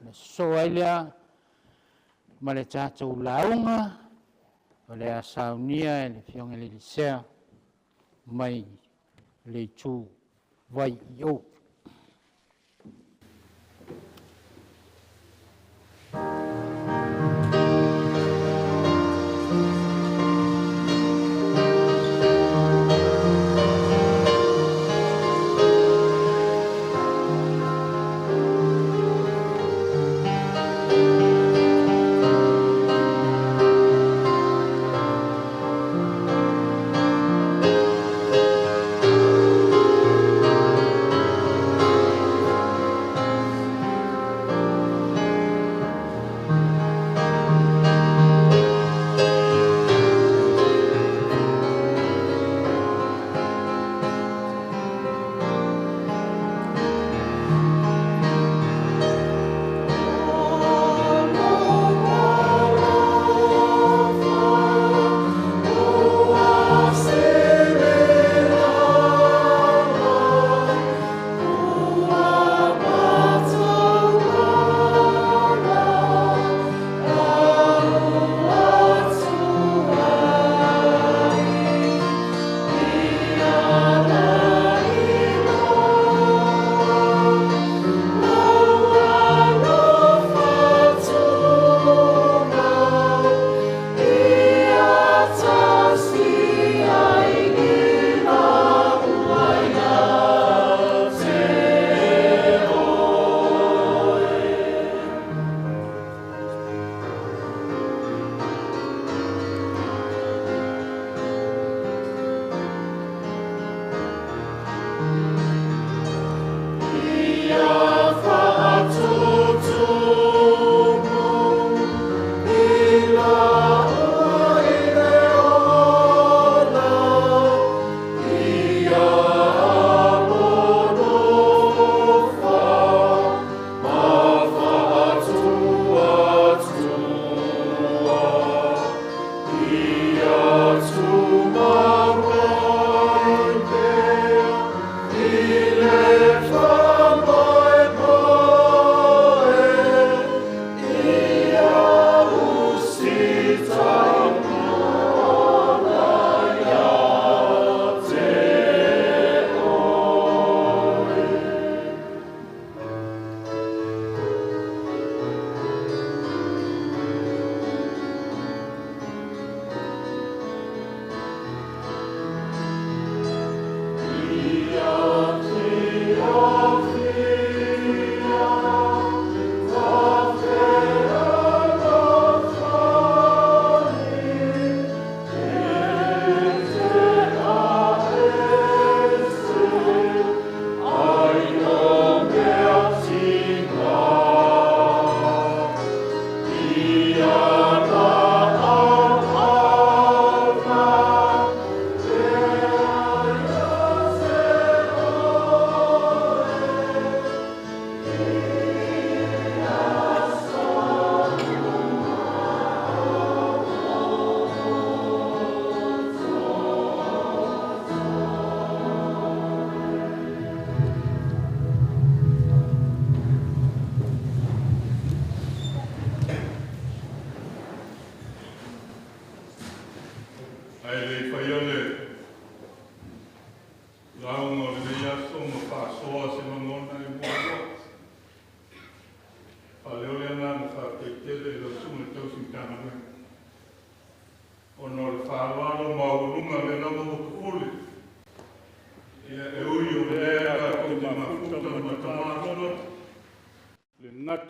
Le soa ai lea ma le tātou launga o le a saunia e le fionga le lisea mai le itu vai i o.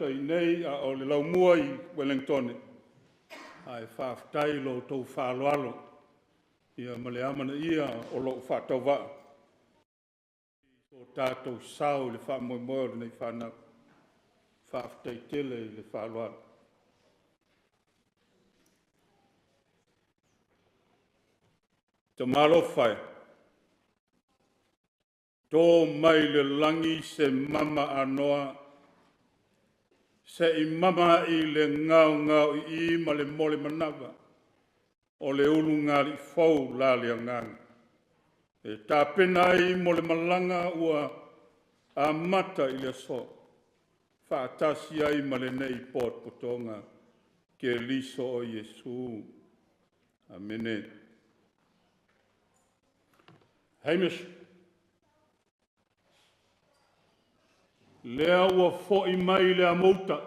I nei a o le laumua i Wellington ae faafetai lo outou faaaloalo ia ma le amanaia o lou faatauvaa o tatou sao i le faamoemoe o lenei fanau. Faafetai tele i le faaaloalo. Tamalofa e, tō mai le lagi se mama anoa, se i mama i le ngao ngao i i ma le mole manava, o le ulu ngali fou la le agaga. E tapena ai mo le malaga ua amata i le aso, faatasi ai ma lenei potopotoga, ke liso o Iesu. Amene. Hamish, lea ua fo'i mai le amouta,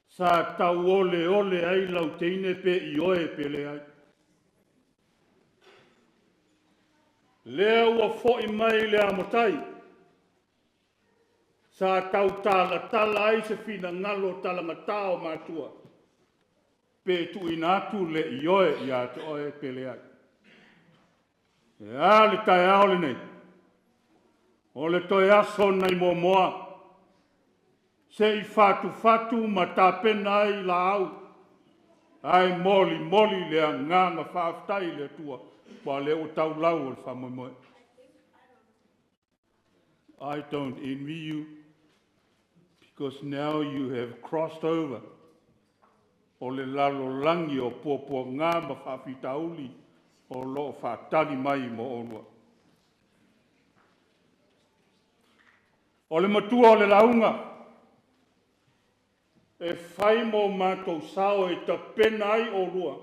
sa tau ole ole ai lau teine pe i oe pe leai. Lea ua fo'i mai le amotai, sa tau talatala ai se finagalo talagatā o matua, pe tuuina atu le i oe ia te oe pe leai. E a le taeao lenei, o le toe aso nai muamua, se i fatufatu ma tapena ai laau, ae moli moli le agaga faafetai i le Atua, ua lea ua taulau o le faamoemoe. I don't envy you, because now you have crossed over o le lalolagi o puapuaga ma faafitauli o loo faatali mai mo oulua. O le matua o le lauga, e fai mo matou sao e tapena ai oulua,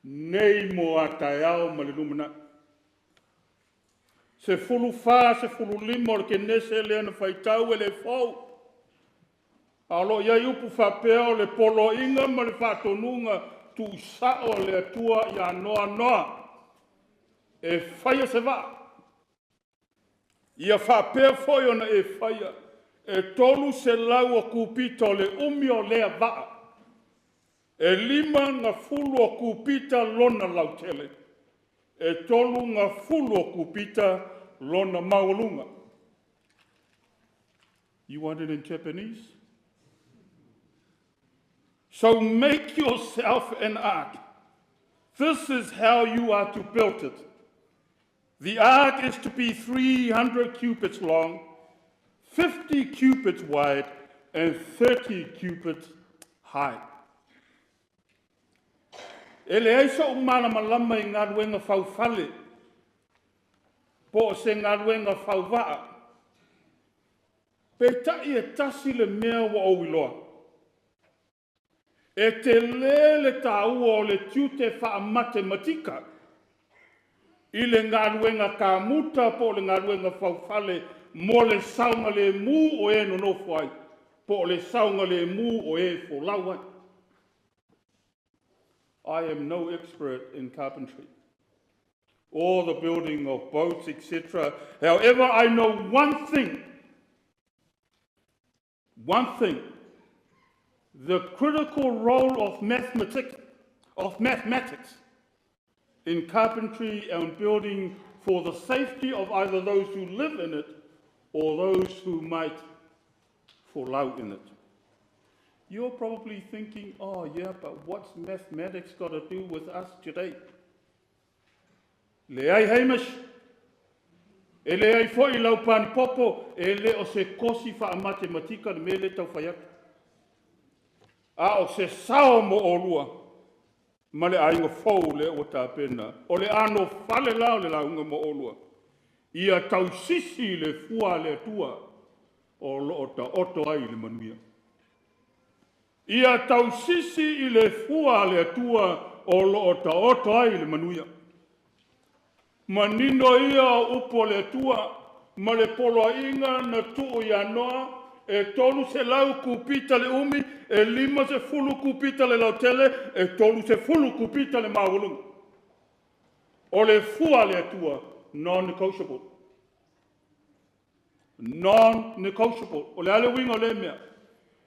nei mo a taeao ma le lumanai. 14, 15 o le Kenese lea na faitau e le fou. A o lo o i ai upu faapea o le poloaiga ma le faatonuga tuusao a le Atua ia Noa Noa, e faia se vaa. Ia faapea foi ona e faia, e 300 o kupita o le umi o lea vaa. E 50 o kupita lona lautele. E 30 o kupita lona maualuga. You want it in Japanese? So make yourself an ark. This is how you are to build it. The ark is to be 300 cubits long, 50 cubits wide, and 30 cubits high. E leai so'u malamalama i galuega faufale po o se galuega fauvaa. Peitai e tasi le mea ua ou iloa. E tele le taua o le tiute faamatematika i le galuega kamuta po o le galuega faufale mo le saogalemu o e nonofo ai, po o le saogalemu o e folau ai. I am no expert in carpentry or the building of boats, etc. However, I know one thing. One thing. The critical role of mathematics in carpentry and building for the safety of either those who live in it or those who might fall out in it. You're probably thinking, "Oh, yeah, but what's mathematics got to do with us today?" Leai Hamish, e leai foi lau pani popo, e le o se kosi faamatematika le mea lea e taufai atu. A o se sao mo olua, ma le aiga fou lea ua tapena. O le anofale la o le lauga mo olua. Ia tausisi le fua a le Atua o loo taoto ai le manuia. Ia tausisi i le fua a le Atua o loo taoto ai le manuia. Manino ia o upu o le Atua ma le poloaiga na tuu ia Noa e 300 kupita le umi, e 50 kupita le lautele, e 30 kupita le maualuga. O le fua a le Atua, non-negotiable. Non-negotiable. O le a le uiga o lea mea?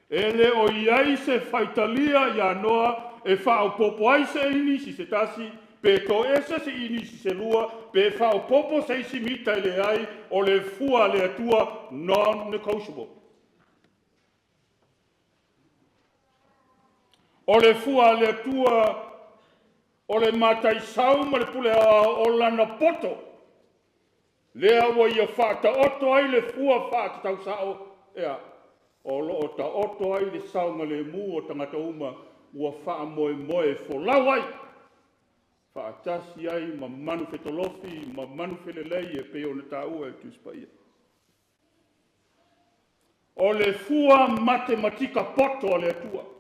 E le o i ai se faitalia ia Noa e faaopoopo ai se inisi se tasi, pe toese se inisi se lua, pe faaopoopo se isi mita e leai, o le fua a le Atua, non-negotiable. O le fua a le Atua o le mataisau ma le pule o lana poto. Lea ua ia faataoto ai le fua faatatau ea. O loo taoto ai le saogalemu o tagata uma ua faamoemoe e folau ai. Faatasi ai ma manu fetolofi ma manu felelei e pei ona taua e Tusi Paia. O le fua matematika poto a le Atua.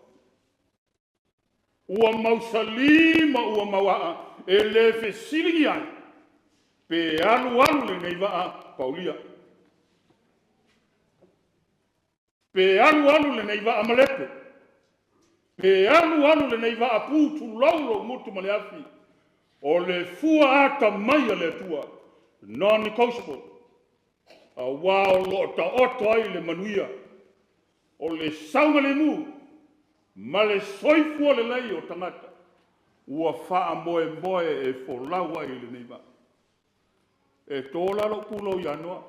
Ua mausali ma ua mauaa e le fesiligi ai pe alu alu lenei vaa paulia. Pe alu alu lenei vaa malepe. Pe alu alu lenei vaa pu tulou lou gutu ma le afi. O le fua atamai a le Atua, non-negotiable. Auā o loo taoto ai le manuia. O le saogalemu ma le soifua lelei o tagata ua faamoemoe e folau ai i lenei vaa. E tō la lou pulou ia Noa.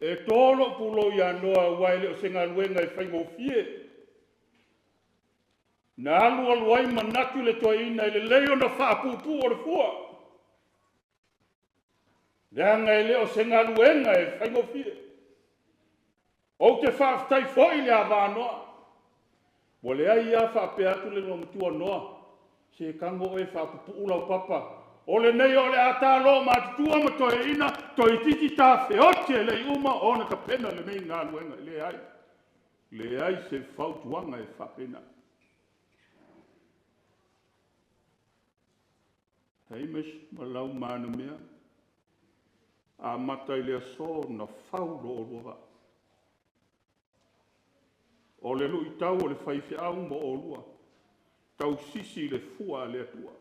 E tō lou pulou ia Noa ua e le o se galuega e faigofie. Na alu alu ai manatu le toeaina e lelei ona faapuupuu o le fua. Leaga e le o se galuega e faigofie. Ou te faafetai foi le avanoa. Ua leai a faapea atu le loomatua Noa. Se tago oe faapupuu lau papa. O lenei o le a talo matutua ma toeaina toeitiiti tafeote e lei uma ona tapena lenei galuega. Leai. Leai se fautuaga e faapena. Hamish ma lau manumea. Amata i le aso na fau lo olua vaa. O le luitau o le faifeau mo olua. Tausisi i le fua a le Atua.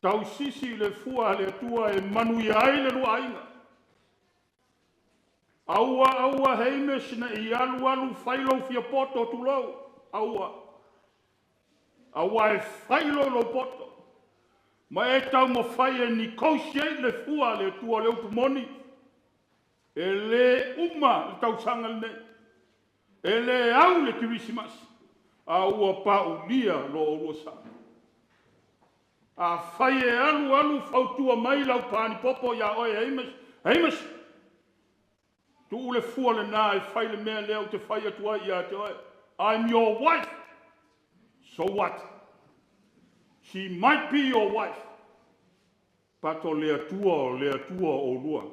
Tausisi i le fua a le Atua e manuia ai le lua aiga. Aua, aua Hamish ne i alu alu fai lou fia poto tulou. Aua. Aua e fai lo lou poto. Ma e taumafai e negotiate le fua a le Atua o le upu moni. E le uma le tausaga lenei. E le au le Kerisimasi. A ua paulia lo olua sa. Afai e alu alu fautua mai lau pani popo ia oe Hamish. Hamish! Tuu le fua lena e fai le mea lea ou te fai atu ai ia te oe. I'm your wife. So what? She might be your wife. But o le Atua, o le Atua o oulua.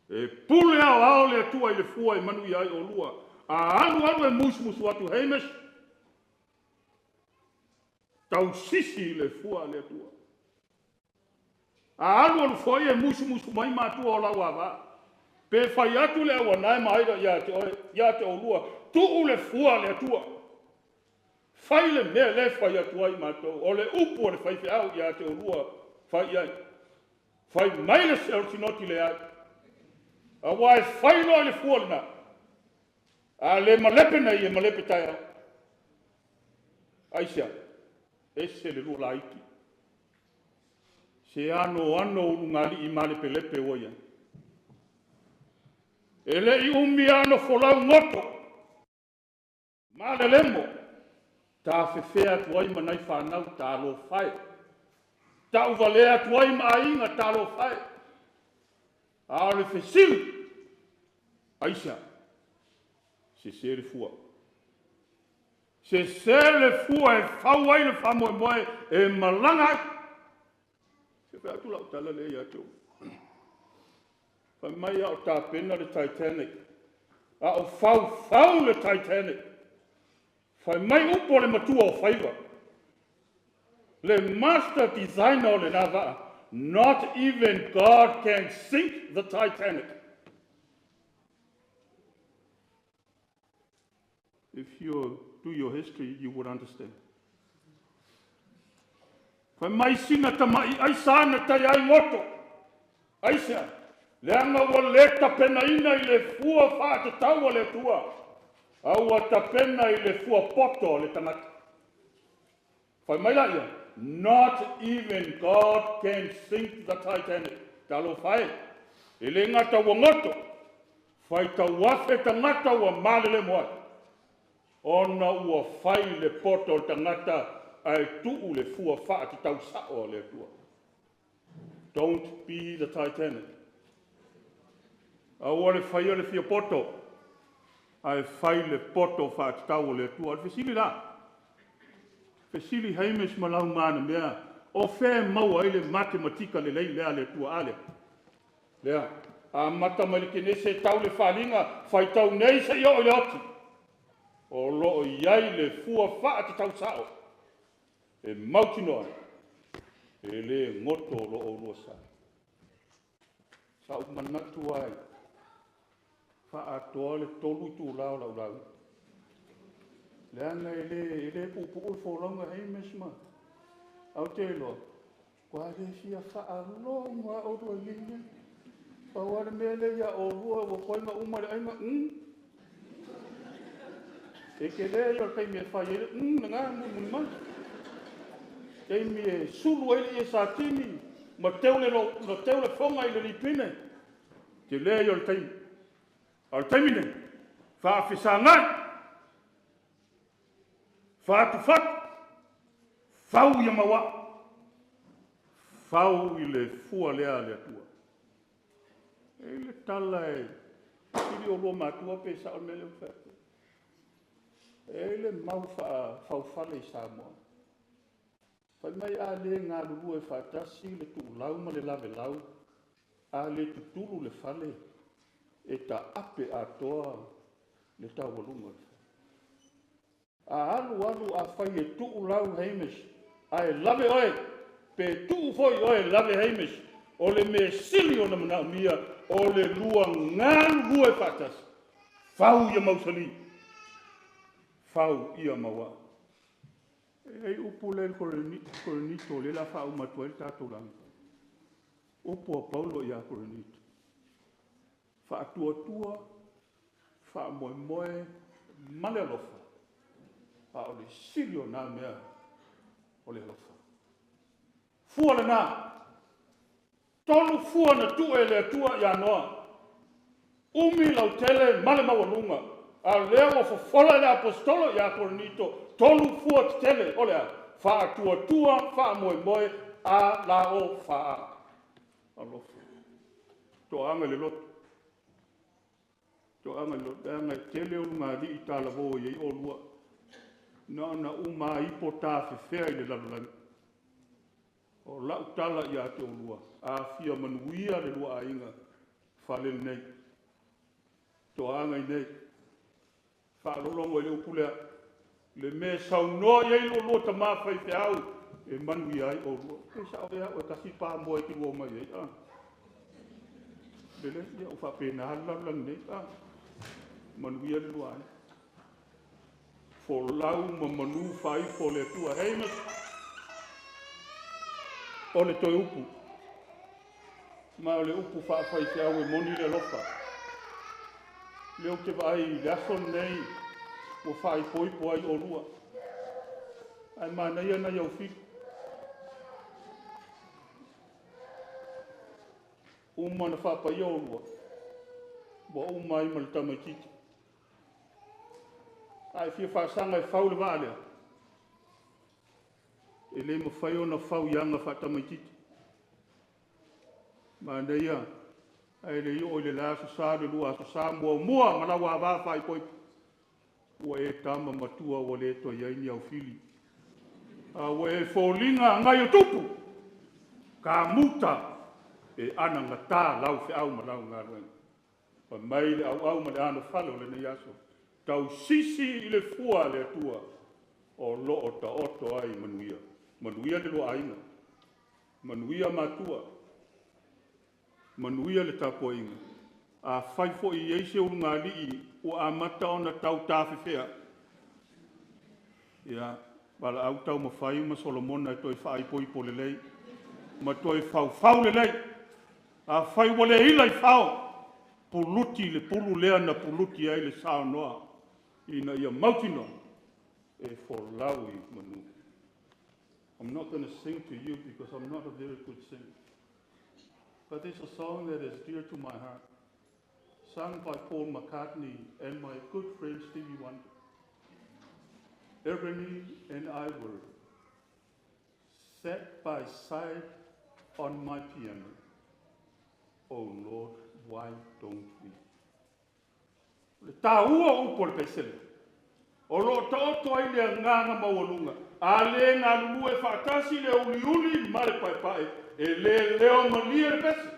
E pule aoao le Atua i le fua e manuia ai oulua. A alu alu e musumusu atu Hamish, tausisi i le fua a le Atua. A alu alu foi e musumusu mai matua o lau avaa. Pe fai atu le auanae ma aira ia te oe, ia te oulua, tuu le fua a le Atua. Fai le mea le fai atu ai matou, o le upu o le faifeau ia te oulua, fai i ai. Fai mai le sinoti leai. Aua e fai loa i le fua lena. A le malepe nei e malepe taeao. Aisea, ese le lua laiti. Se ano ano ulugalii malepelepe ua iai. E le i umi ano folau goto. Malelemo. Tafefea atu ai ma nai whanau talofa e. Tauvalea atu ai ma aiga talofa e. A o le fesili, aisea, sese le fua. Sese le fua e fau ai le faamoemoe e malaga ai. Se fai atu lau tala lea ia te ou. Fai mai a o tapena le Titanic. A o faufau le Titanic. Fai mai upu o le matua o faiva. Le master designer o le la vaa. Not even God can sink the Titanic. If you do your history, you would understand. Fai mai sina tamai aisa na tai ai ngoto. Aisa, leaga ua le tapenaina i le fua faatatau a le Atua. A ua tapena i le fua poto o le tagata. Fai mai laia, not even God can sink the Titanic. Talofa e, e le gata ua goto, fai tauafe tagata ua malelemo ai. Ona ua fai le poto o le tagata ae tuu le fua faatatau sao a le Atua. Don't be the Titanic. Aua le faia le fia poto, ae fai le poto faatatau o le Atua. O le fesili la, fesili Hamish ma lau manamea, o fea e maua ai le matematika lelei lea a le Atua a lea. Lea, amata mai le Kenese tau le faaaliga, faitau nei seia oo i le oti. O lo o i ai le fua faatatau sao e mautinoa ai, e le goto o lo oulua sa. Sa ou manatu ai, faaatoa le 3 itulā o lau lauga. Leaga e le puupuu le folauga Hamish ma Aotearoa, ua le fia faalogo a oulua i nei mea. Pau lava le mea lea ia oulua ua koe na uma le aiga, E tele ia o le taimi e fai ai le lena mulimuli mai. Taimi e sulu ai le ie satini ma teu le lo, ma teu le foga i le lipine. Tele ia o le taimi. A o le taimi nei, faafesagai, faatufatu, fau ia mauaa, fau i le fua lea a le Atua. E i le tala e sili o lua matua pe sao le mea lea ua fai atu. E i le mau faafaufale i Samoa. Fai mai a le galulue faatasi le tuulau ma le lavelau, a le tutulu le fale, e taape atoa le taualuga o le fale. A alu alu a fai e tuulau Hamish, ae lave oe, pe tuu foi oe lave Hamish, o le mea sili ona manaomia, o le lua galulue faatasi. Fau ia mausali, fau ia mauaa. E ai upu lea i le Korinito, lea la faauma atu ai le tatou lauga. Upu a Paulo ia Korinito. Faatuatua, faamoemoe, ma le alofa. A o le sili o nā mea o le alofa. Fua lena. 3 fua na tuu e le Atua ia Noa. Umi lautele ma le maualuga. A lea ua fofola e le apostolo ia Korinito, 3 fua tetele o le a. Faatuatua, faamoemoe, a la o faa. Alofa. Toaga i le loto. Toaga i le loto. Leaga e tele ulugalii talavou i ai oulua. Na ona uma ipo tafefea i le lalolagi. O lau tala ia te oulua, afia manuia le lua aiga fale lenei. Toaga i nei, faalologo i le upu lea, le mea saunoa i ai lua tama faifeau e manuia ai oulua. Pe sao ea au e tasi pa moe ki lua mai ai. Ah. Lele, ia u faapena le lalolagi nei. Ah. Manuia le lua aiga. Folau ma manu faaifo le Atua. Hei o le toe upu. Ma o le upu faafaifeau e moni le alofa. Lea ou te vaai i le aso lenei ua faaipoipo ai oulua. Ae manaia nai au fili. Uma na faapaia oulua, ua uma ai ma le tamaitiiti. Ae fia faasaga e fau le vaa lea, e le mafai ona fau i aga faatamaitiiti. Manaia, ae le i oo i le la Aso Sa le lua Aso Sa muamua ma lau ava faaipoipo, ua e tama matua ua le toe i ai ni aufili. A ua e foliga agai o tupu, kamuta e anagata lau feau ma lau galuega. Fai mai le auau ma le anofale o lenei aso, tausisi i le fua a le Atua o loo taoto ai manuia. Manuia le lua aiga, manuia matua, manuia le tapuaiga. Afai foi e i ai se ulugalii ua amata ona tau tafefea, ia, valaau taumafai ma Solomona e toe faaipoipo lelei ma toe faufau lelei. Afai ua le ila i fao, puluti le pulu lea na puluti ai le saonoa ina ia mautinoa e folau i manu. I'm not going to sing to you because I'm not a very good singer. But there's a song that is dear to my heart, sung by Paul McCartney and my good friend Stevie Wonder. Ebony and Ivory, sat by side on my piano. Oh Lord, why don't we? Le tāua upu o le pesele. O loo taoto ai le agaga maualuga. A le galulue faatasi le uliuli ma le paepae, e le leo malie le pese.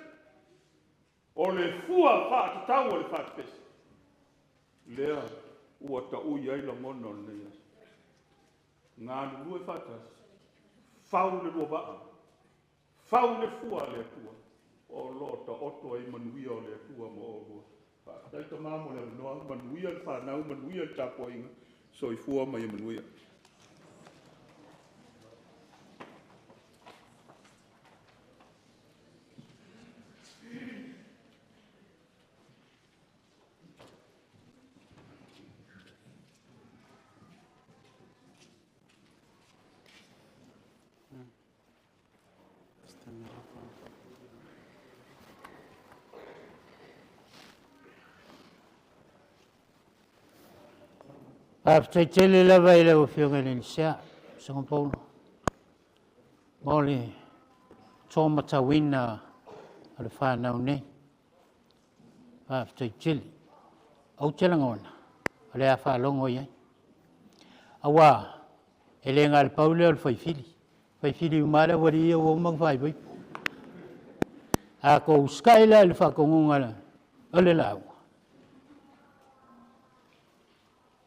O le fua faatatau o le faatupese. Lea ua taui ai lagona o lenei aso. Galulue faatasi, fau le lua vaa, fau le fua a le Atua, o loo taoto ai manuia o le Atua mo oulua. Faafetai tama mo le avanoa, manuia le fanau, manuia le tapuaiga, soifua ma ia manuia. Just turn that off. Faafetai tele lava i lau Afioga i le Alii Susuga Paulo mo le tōmatauina o le whanau nei. Faafetai tele. Ou te lagona, o le a faalogo i ai. Auā, e le na o le pau lea o le faifili. Faifili uma lava le aualii ia ua uma ona faaipoipo. A tou usitai la i le faatonuga o le lauga,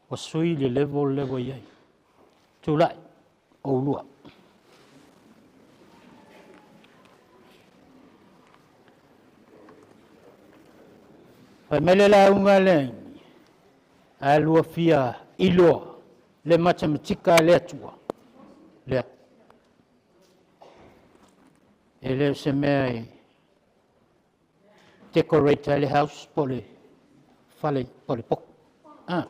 ua sui le level lea ua i ai. Tulai, oulua. Fai mai le lauga le a lua fia iloa le matematika a le Atua. Lea. E le o se mea e decorate ai le house po le fale po le poku. Ah.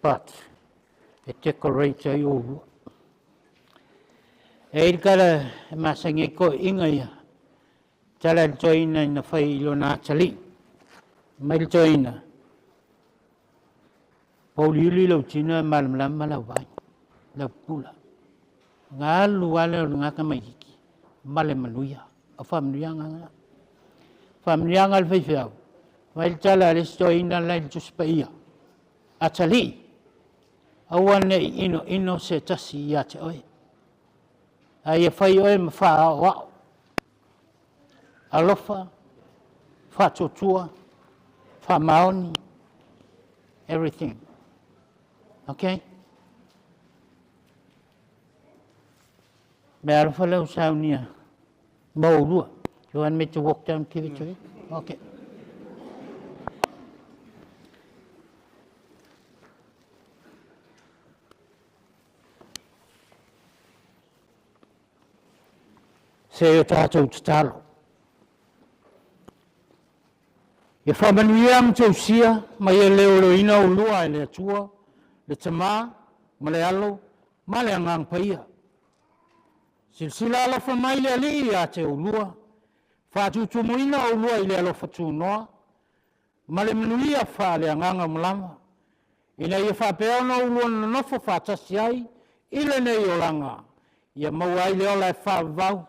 But e decorate ai oulua. E i le tala e masani ai toeaiina ia, tala i le toeaina ina fai i lona atalii. Mai le toeaina, pouliuli lou tino e malamalama lau vaai, lau pula. Ona alu lava lea o lena tamaitiiti ma le manuia. O faamanuiaga na. Faamanuiaga a le faifeau, fai le tala a le isi toeaina la i le Tusi Paia, atalii. Aua nei ino ino se tasi ia te oe. A ia fai oe ma faaoao. Alofa, faatuatua, faamaoni, everything. Okay? Me alofa leu saunia maulua. You want me to walk down and give it to you? Okay. Se o tātou tatalo. Ia whaamanuia ma tausia ma ia leoleoina oulua e le Atua, le Tamā, ma le Alo, ma le Agaga Paia. Silasila alofa mai le Alii ia te oulua, faatutumuina oulua i le alofa tunoa, ma le manuia faaleagaga uma lava, ina ia faapea ona oulua nonofo faatasi ai i lenei olaga, ia maua ai le ola e faavavau,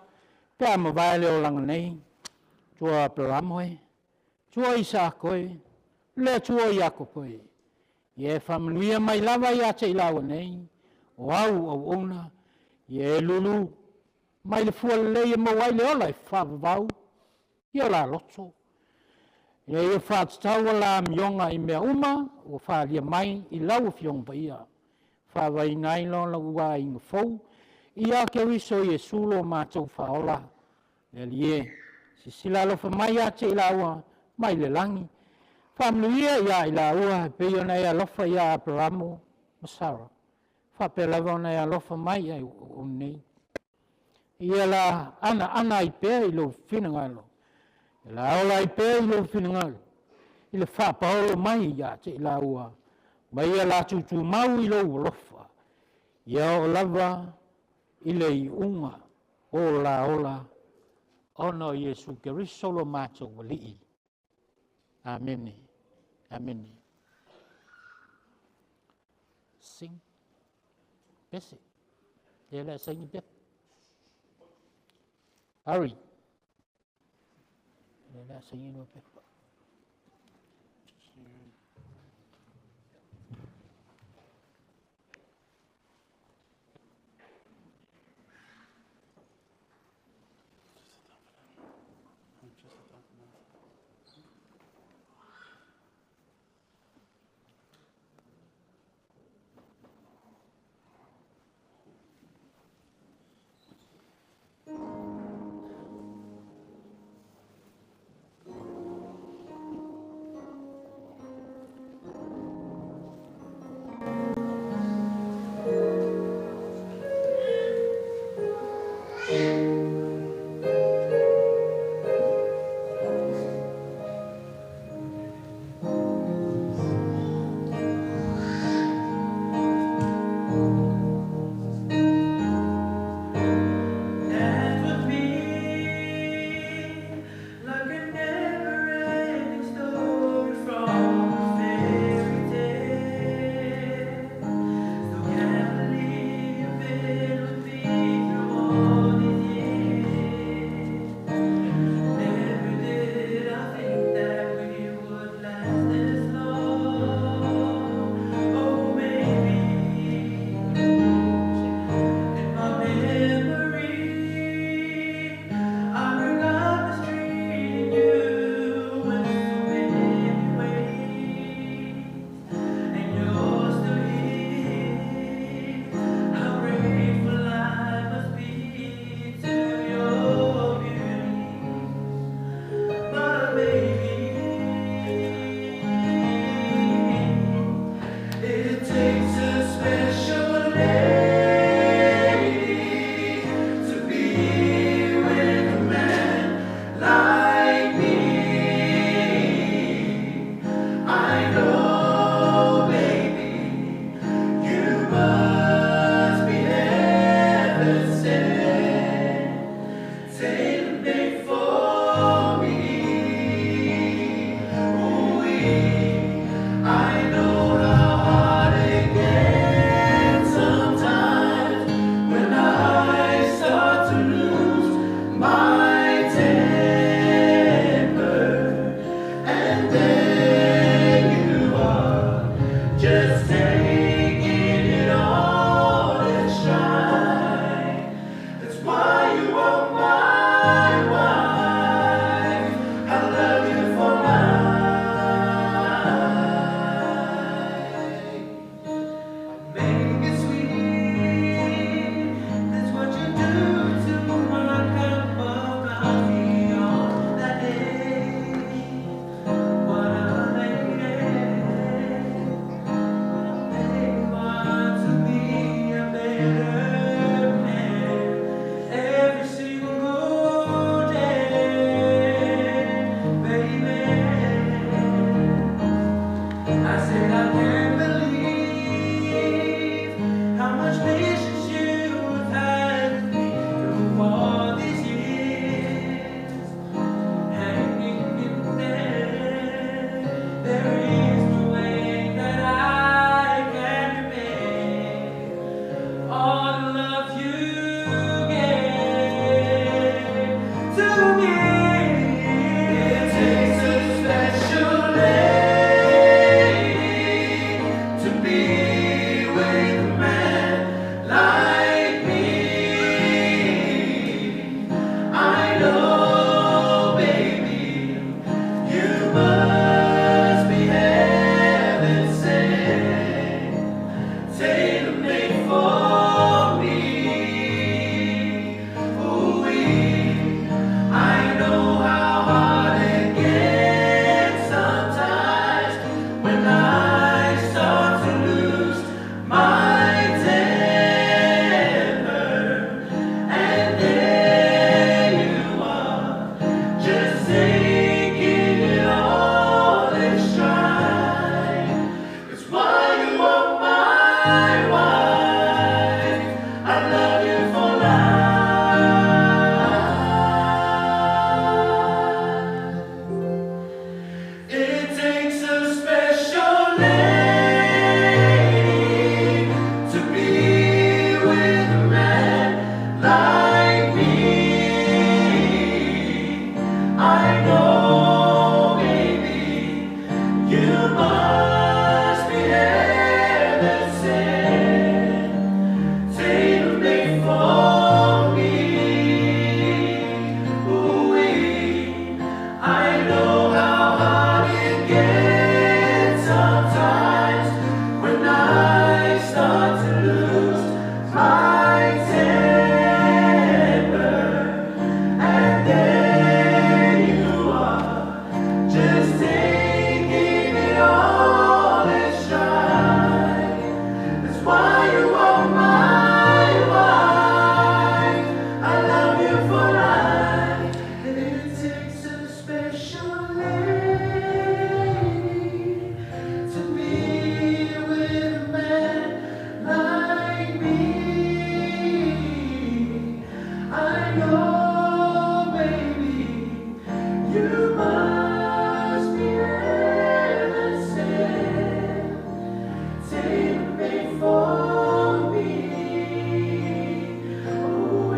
pe a mavae le olaga nei. Tua Aperamo e, tua Isaako e, le Atua o Iakopo e, ia e faamanuia mai lava ia te i laua nei, o au auauna, ia e lulu mai le fua lelei e maua ai le ola e faavavau i o la loto. Ina ia faatatau la amioga i mea uma ua faaalia mai i lau Afioga Paia, faavaeina ai loa lau aiga fou ia Keriso Iesu lo matou faaola. Le Alii e, silasila alofa mai ia te i laua mai le lagi, faamanuia ia i laua e pei ona e alofa ia Aperamo ma Sara, faapea lava ona e alofa mai ai o nei. Ia la ana ana ai pea i lou finagalo, ia la ola ai pea i lou finagalo, i le faapaolo mai ia te i laua, ma ia la tutumau i lou alofa, ia oo lava i le iuga o la ola, ona o Iesu Keriso lo matou Alii. Amene. Amene. Sing. Pese. Lea le a saini pepa. Hurry. Lea le a saini lua pepa. much patience you have had with me through all these years. Hanging in there, there is no way that I can repay all the love you gave to me. It takes a special lady to be with a man like me. I know, baby, you must be heaven sent, tailor-made for me. Ooh, I know how hard it gets sometimes when I start to lose my temper, and there you are, just taking it all in stride. It's why you are my wife. I love you for life. It takes a special lady to be with a man like me. I know, baby, you must be heaven sent, tailor-made for me. Ooh, I know how hard it gets sometimes when I start to lose my temper, and there you are, just taking it all in stride. That's why you are my wife. I love you for life. And it takes a special lady to be with a man like me. I know, baby, you must be heaven sent, tailor-made for me. Oh,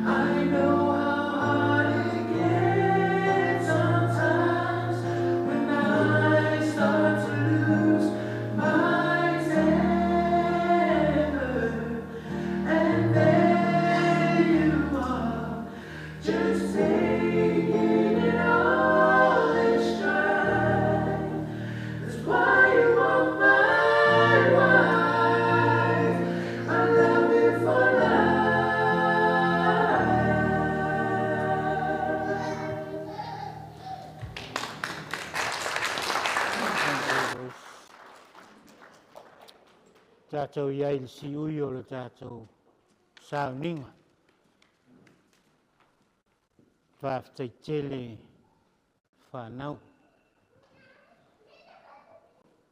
I know how hard it gets sometimes when I start to lose my temper, and there you are, just taking it all in stride. That's why you are my wife. I love you for life. Thank you, Bruce. Tātou ia i le siui o le tātou sauniga. Faafetai tele whanau.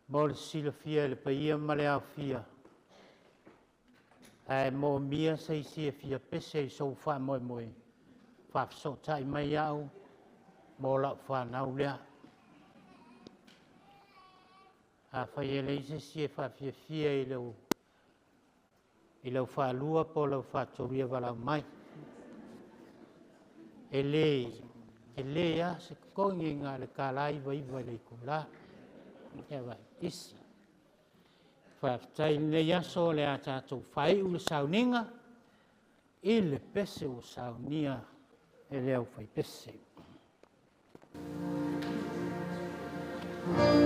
Mo le silafia i le paia ma le aofia. Ae mo mia se isi e fia pese i sou faamoemoe. Faafesootai mai au mo lau whanau lea. Afai e leai se isi e faafiafia i lau faalua po o lau faatolu, ia valaau mai. E le a se totogi na le $99 i le itulā. Ia vai, isi. Faafetai lenei aso o le a tatou faaiu le sauniga i le pese ua saunia e le aufaipese. Thank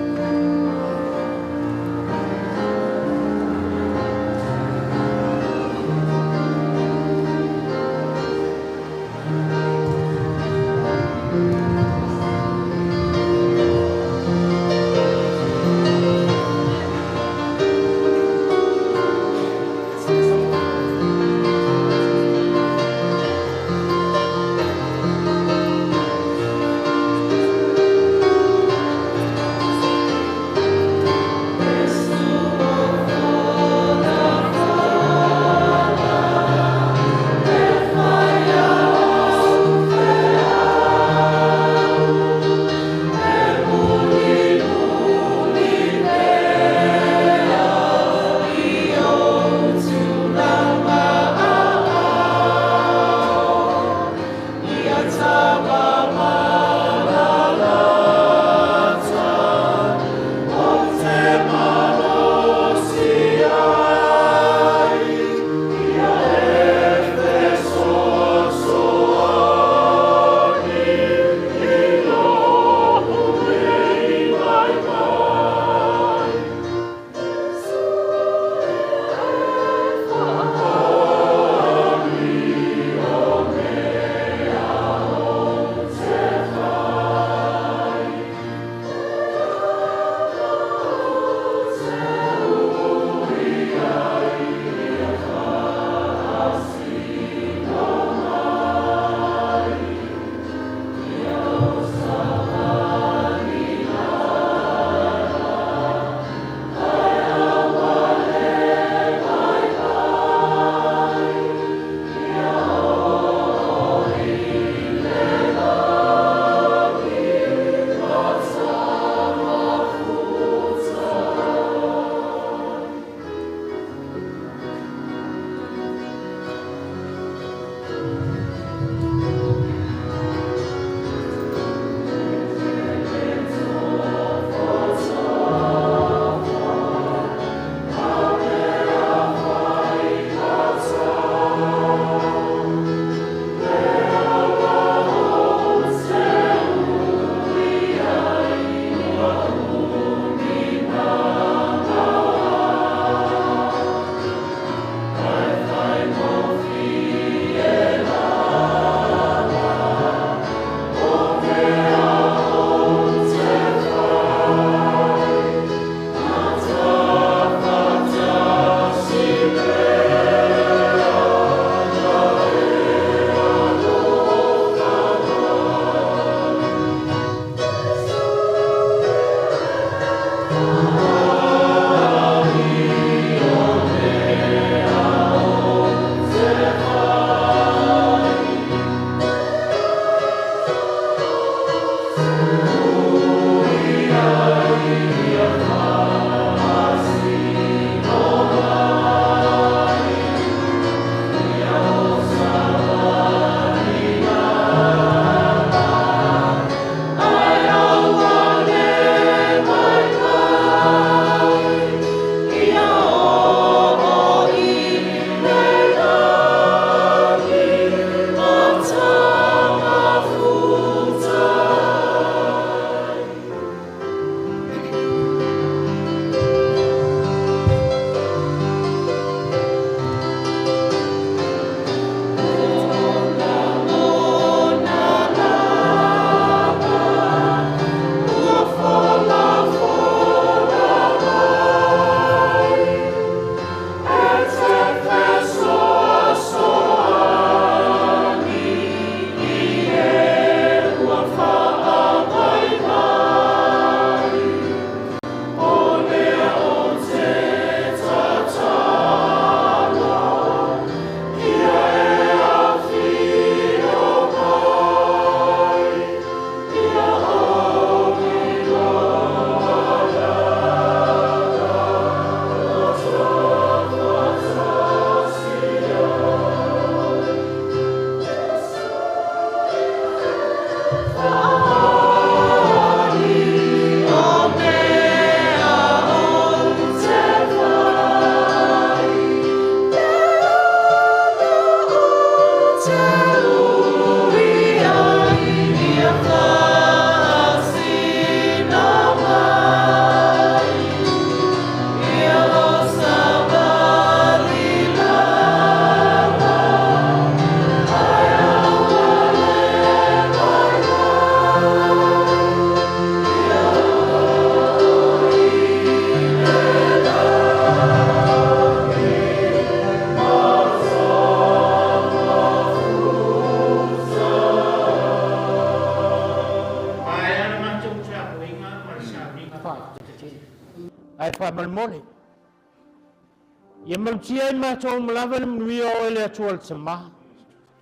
Manutia ai matou uma lava i le manuia o Oe le Atua le Tamā,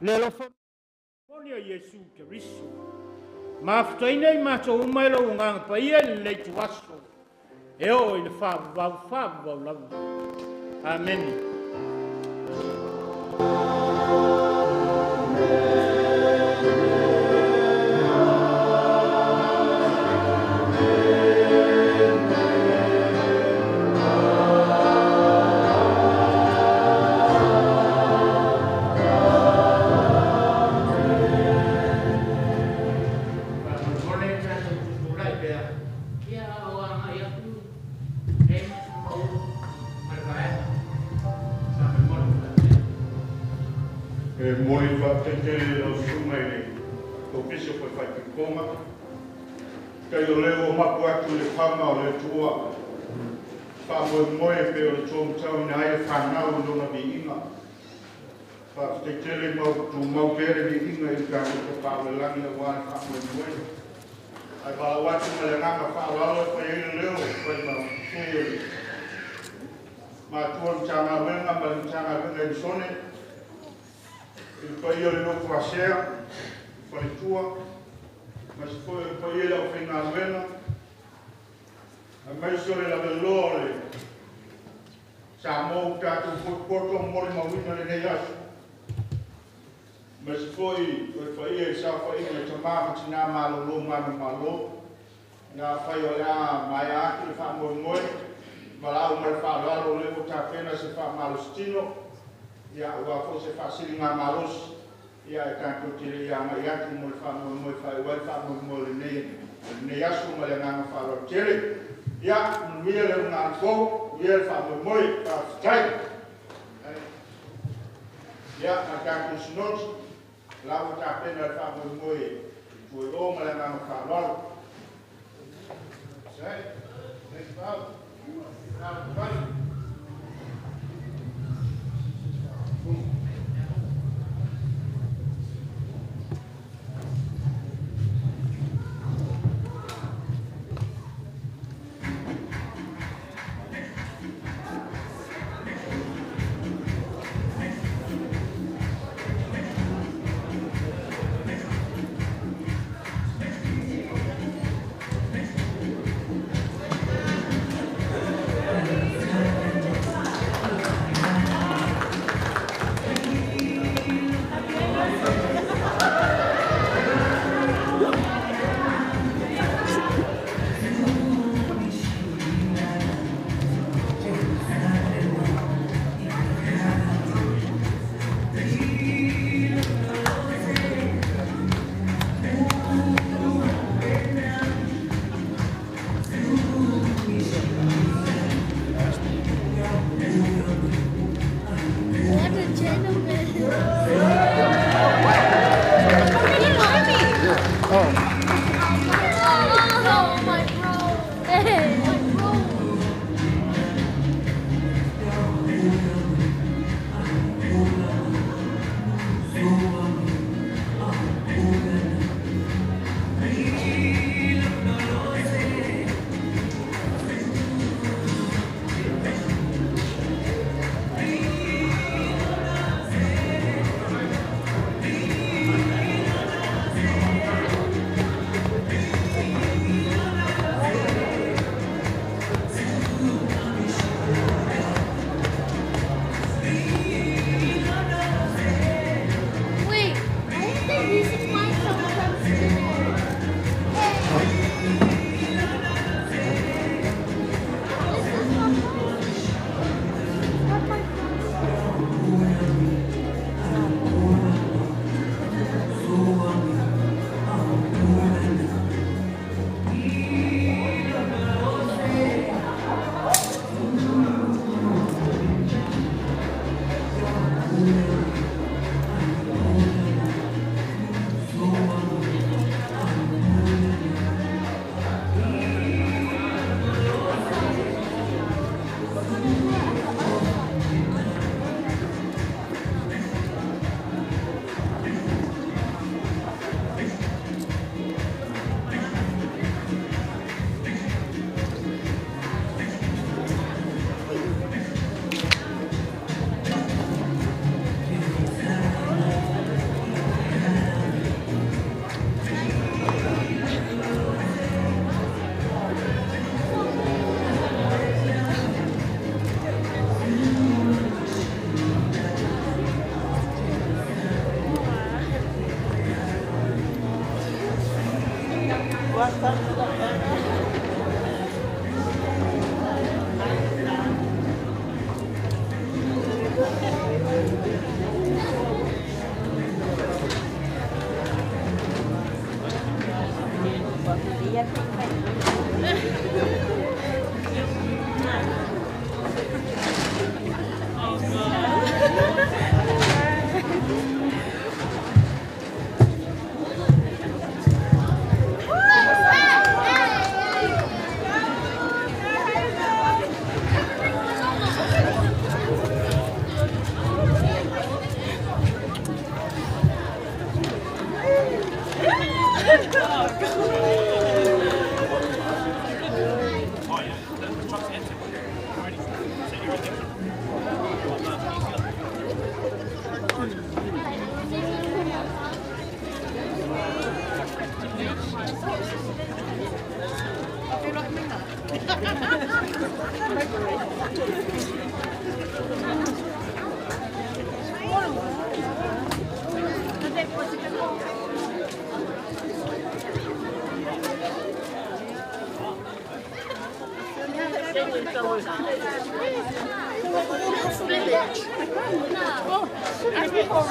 le alofa moni o Iesu Keriso. Mafutaina i matou uma e lou Agaga Paia i lenei ituaso, e oo i le faavavau, faavavau lava. Amene. Faamolemole tatou tutulai pea, ia a o agai atu James ma Mauu ma le vaega. Faamolemole. E momoli le faafetai tele i lau susuga i le Ofisa o Faifaipipipoga. Tai o lea ua mapu atu i le faga o le Atua, faamoemoe pei o le tuamatauina ai le fanau i lona viiga. Faafetai tele ma tumau pea le viiga i le tatou Tapaau i le Lagi aua le faamoemoe. Ae valaau atu ma le agaga faaaloalo e fai ai le leo e fai ma sui o le matua o le Matagaluega ma le Matagaluega i Misone, i le paia o le nofo a sea, faletua, aemaise foi o le paia i le aufaigaluega, aemaise o le lavaloa o le Samoa ua tatou potopoto ma molimauina lenei aso. Aemaise foi o le paia i le saofaiga i tama ma tina malolo manumalo. Ia afai o le a maea atu le faamoemoe, valaau ma le faaaloalo o lea ua tapena se faamalositino, ia aua foi se faasiligamalosi, ia ae tatou te le i agai atu mo le faamoemoe e faaiu ai le faamoemoe o lenei aso ma le agaga faaaloalo tele. Ia, manuia le ulugalufou, manuia le faamoemoe, faafetai. Ia, ma le tatou sinoti, o la ua tapena le faamoemoe i tua i o ma le agaga faaaloalo. Thanks, Bob. Everybody. What a gentleman. Oh. Oh, my bro. My bro. Wait, I think the music might come from school. This is not mine. Not my phone. O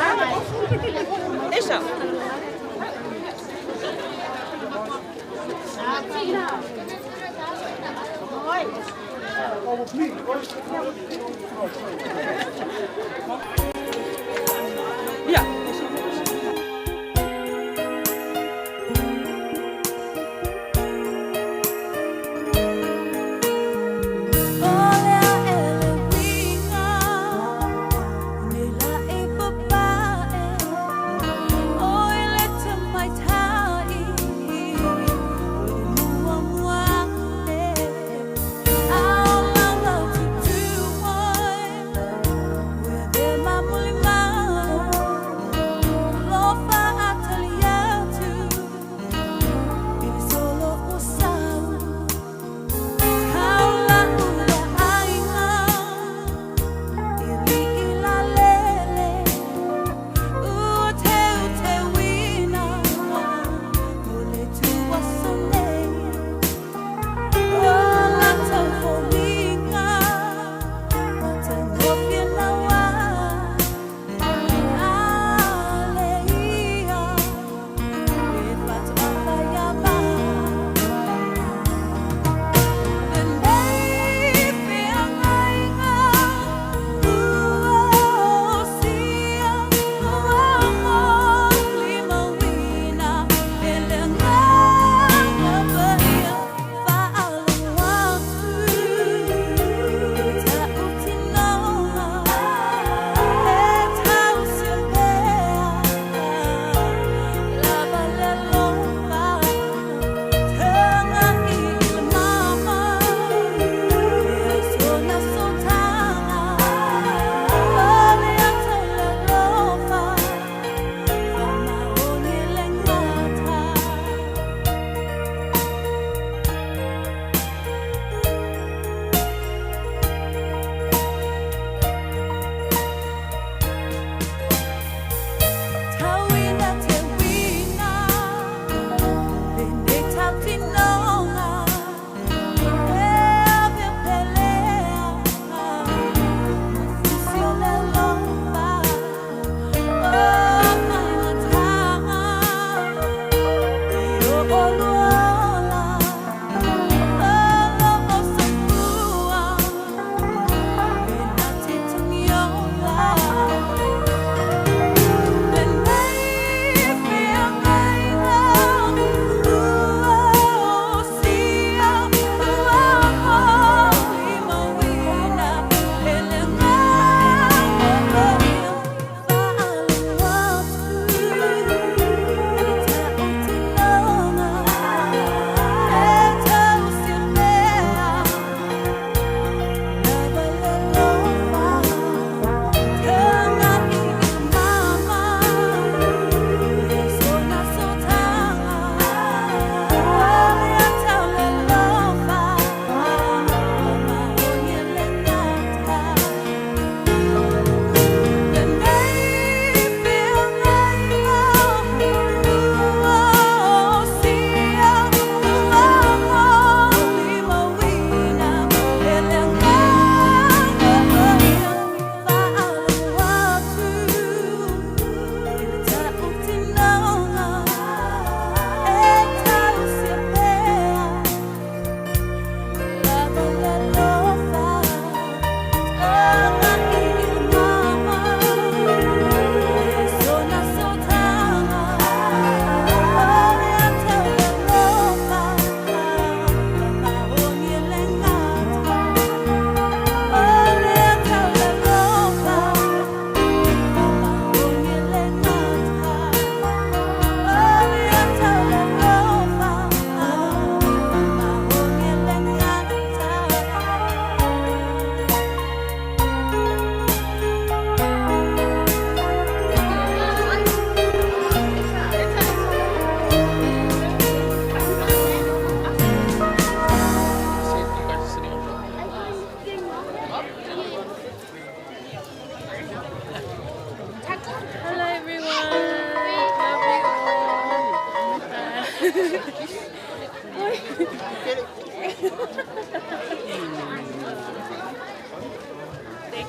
Thank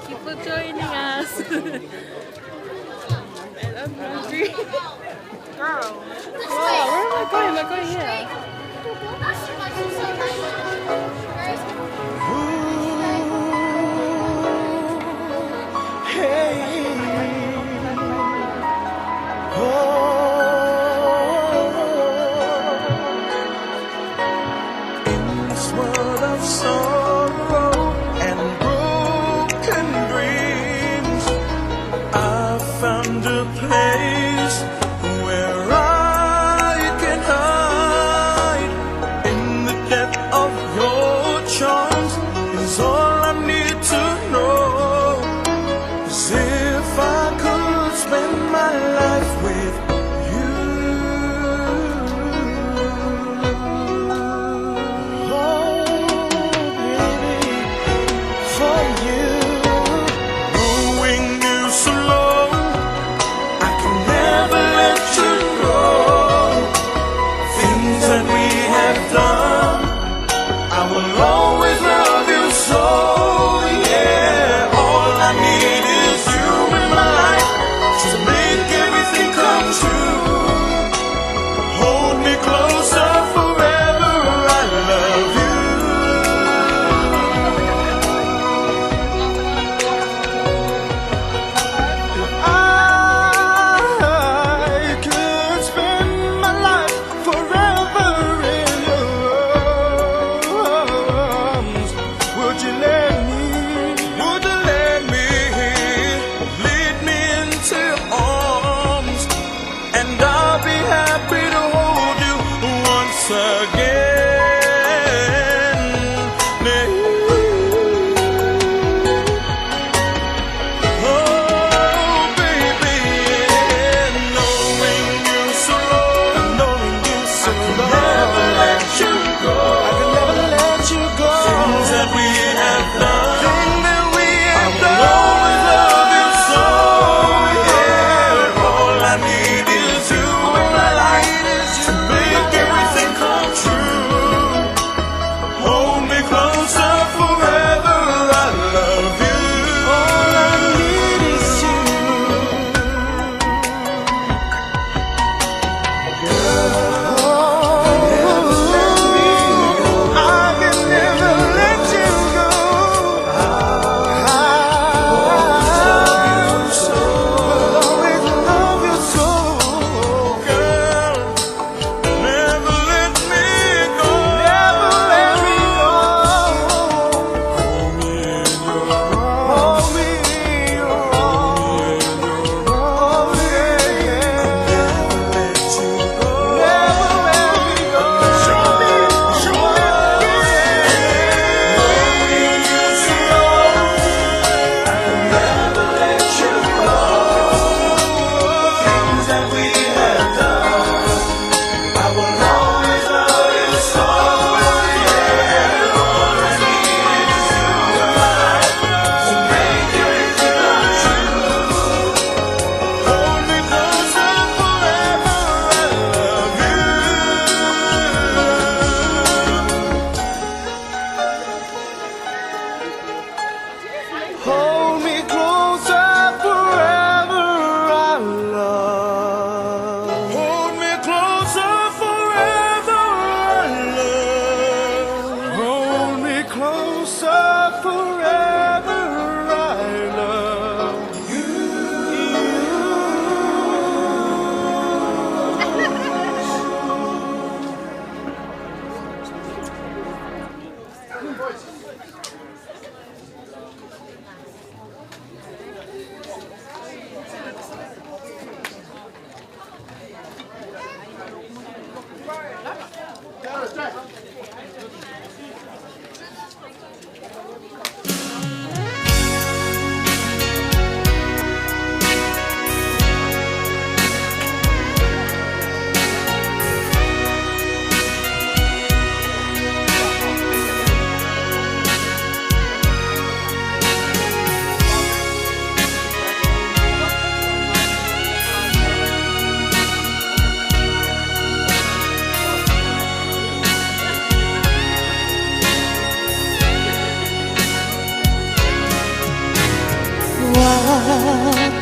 you for joining us. And I'm hungry. Girl. Wow, where am I going? Am I going here? In this world of sorrow and broken dreams, I found a place where I can hide. In the depth of your charms is all I need to know. 'Cause if I could spend my life with you. Oh, baby, for you. Knowing you so long, I can never let you go. Things that we have done, I will always love you so. Yeah, all I need is you in my life to make everything.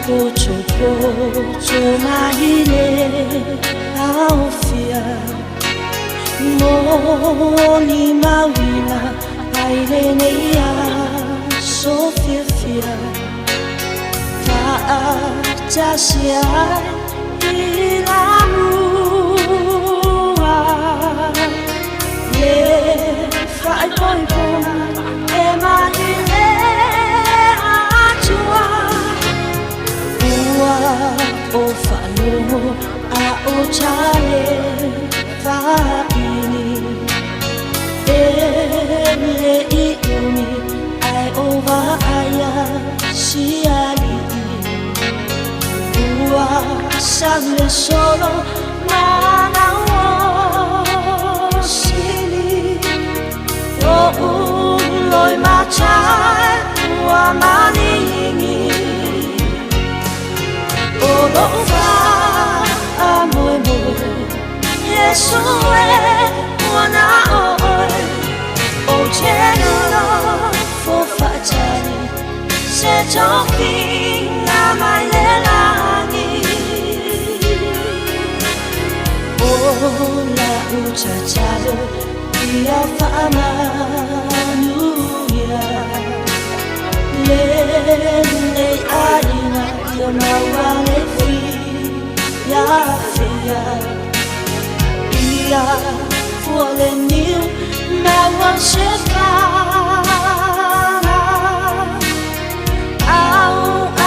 Poto mai le aofia mo ni mauina ai lenei aso fiafia faatasi ai i lamua le faaipoipoga e mai le Atua ua o faalogo a o tale faini e le i umi ai o vaaia sialii ua sau le solo manao sili o uloi matai ua manigi o lou faamoemoe Iesu e ua na oe o te nonofo faatali se tofiga mai le lagi o lau tatalo ia faamanuia lenei aiga ia maua le fiafia ia fua le niu maua se fana au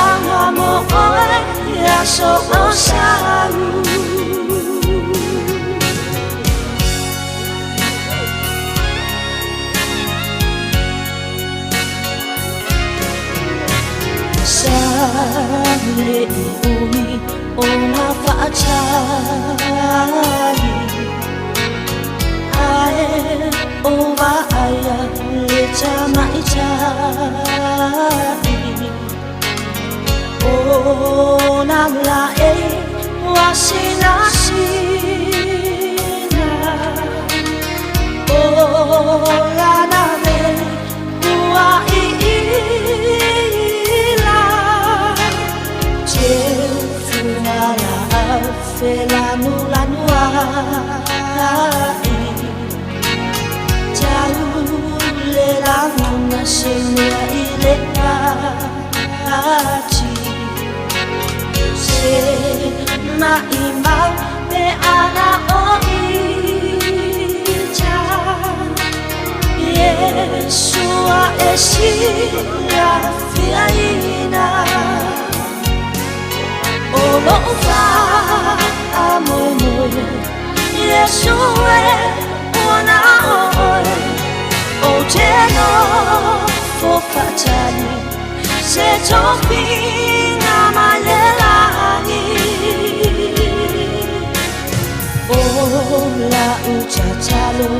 auga mo oe aso o sau. Sa le i umi ona faatali ae o vaaia le tamaitai ona laei ua sinasina o lana vele ua iila teufuga laau felanulanuai tau le lagona se mea i le ati se maimau pe ana o ita Iesua e silafiaina o lou faamoemoe Iesu e ua na oe o te nofo faatali se tofiga mai le lagi o lau tatalo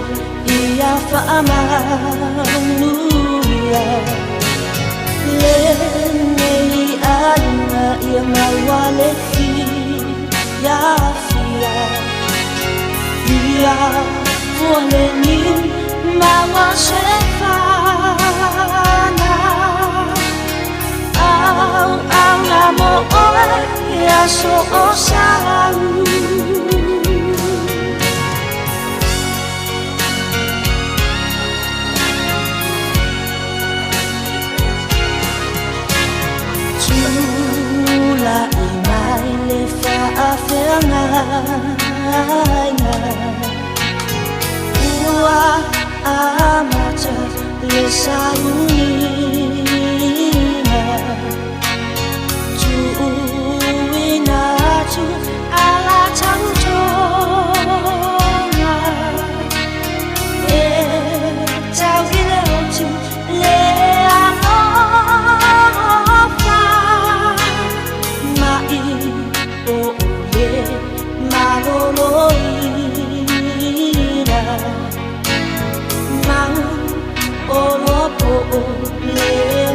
ia faamanuia lenei aiga ia maua le fiafia ia fua le niu maua se fana au auga mo oe aso o sau. Tula'i mai le faafeagaiga ua amata le sauniga tuuina atu ala tautoga e tau i le otu le alofa mai o le maloloina mau o loa po o le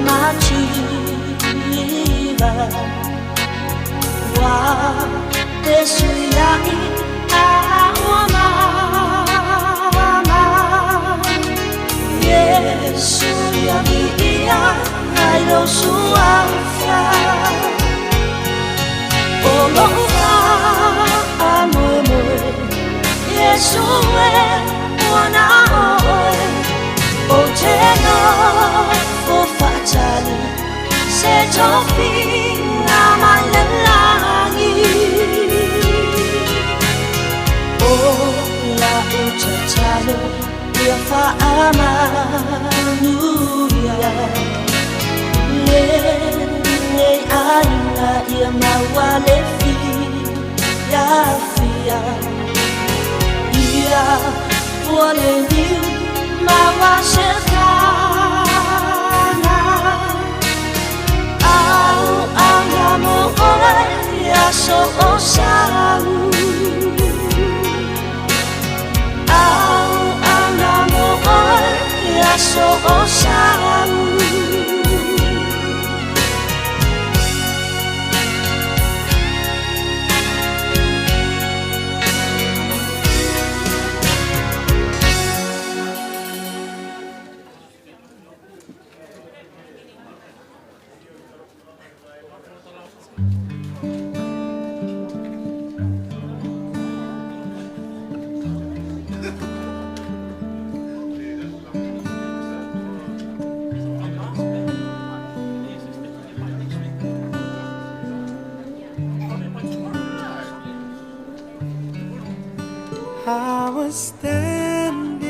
mativa ua te suia'i a ua mama Iesu ia viia ai lou suafa. Iesu e ua na oe O te nofo faatali se tofiga mai le lagi. O la'u tatalo ia faamanuia lenei aiga ia maua le fiafia ia pua le niu maua se fana auauna mo oe ia so o sau auauna mo oe ia so o sau. I was standing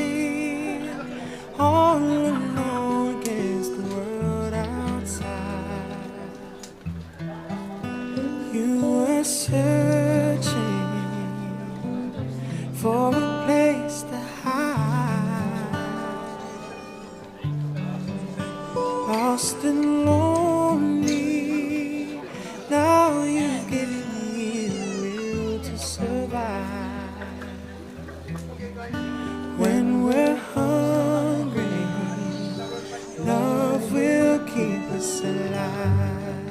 all alone against the world outside. You were searching for a place to hide. Lost and lonely, now you've given me the will to survive. When we're hungry, love will keep us alive.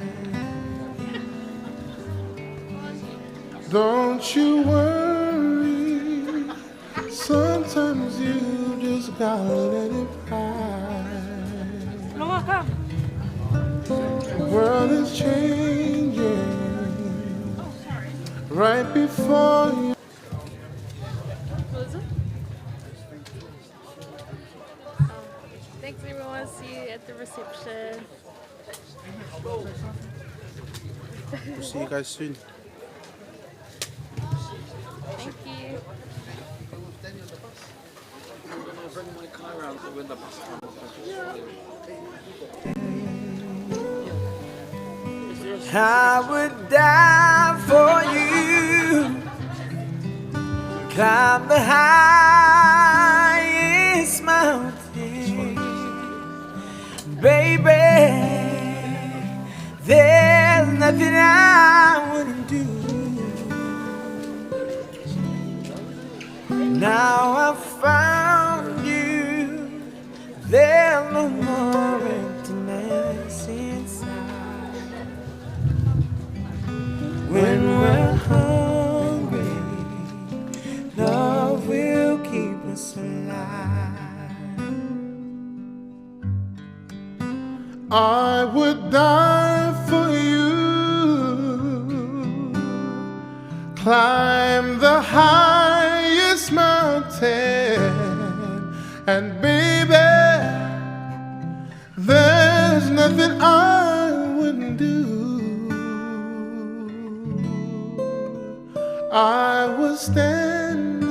Don't you worry, sometimes you just gotta let it ride. The world is changing right before you. What was it? Thanks everyone. See you at the reception. We'll see you guys soon. Thank you. I'm gonna bring my car around when the bus comes. I would die for you, climb the highest mountain, baby. There's nothing I wouldn't do. Now I've found you, there's no more emptiness inside. When we're hungry, love will keep us alive. I would die for you, climb the highest mountain, and baby, there's nothing I wouldn't do. I was standing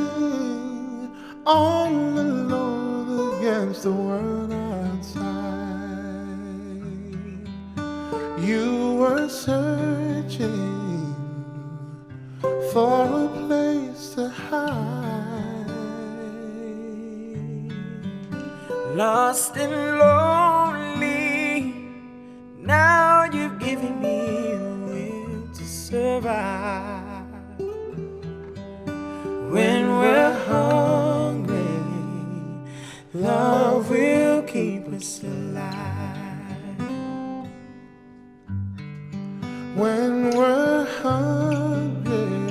all alone against the world outside. You were searching for a place to hide. Lost and lonely, now you've given me a will to survive. When we're hungry, love will keep us alive. When we're hungry,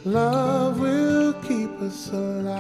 love will keep us alive.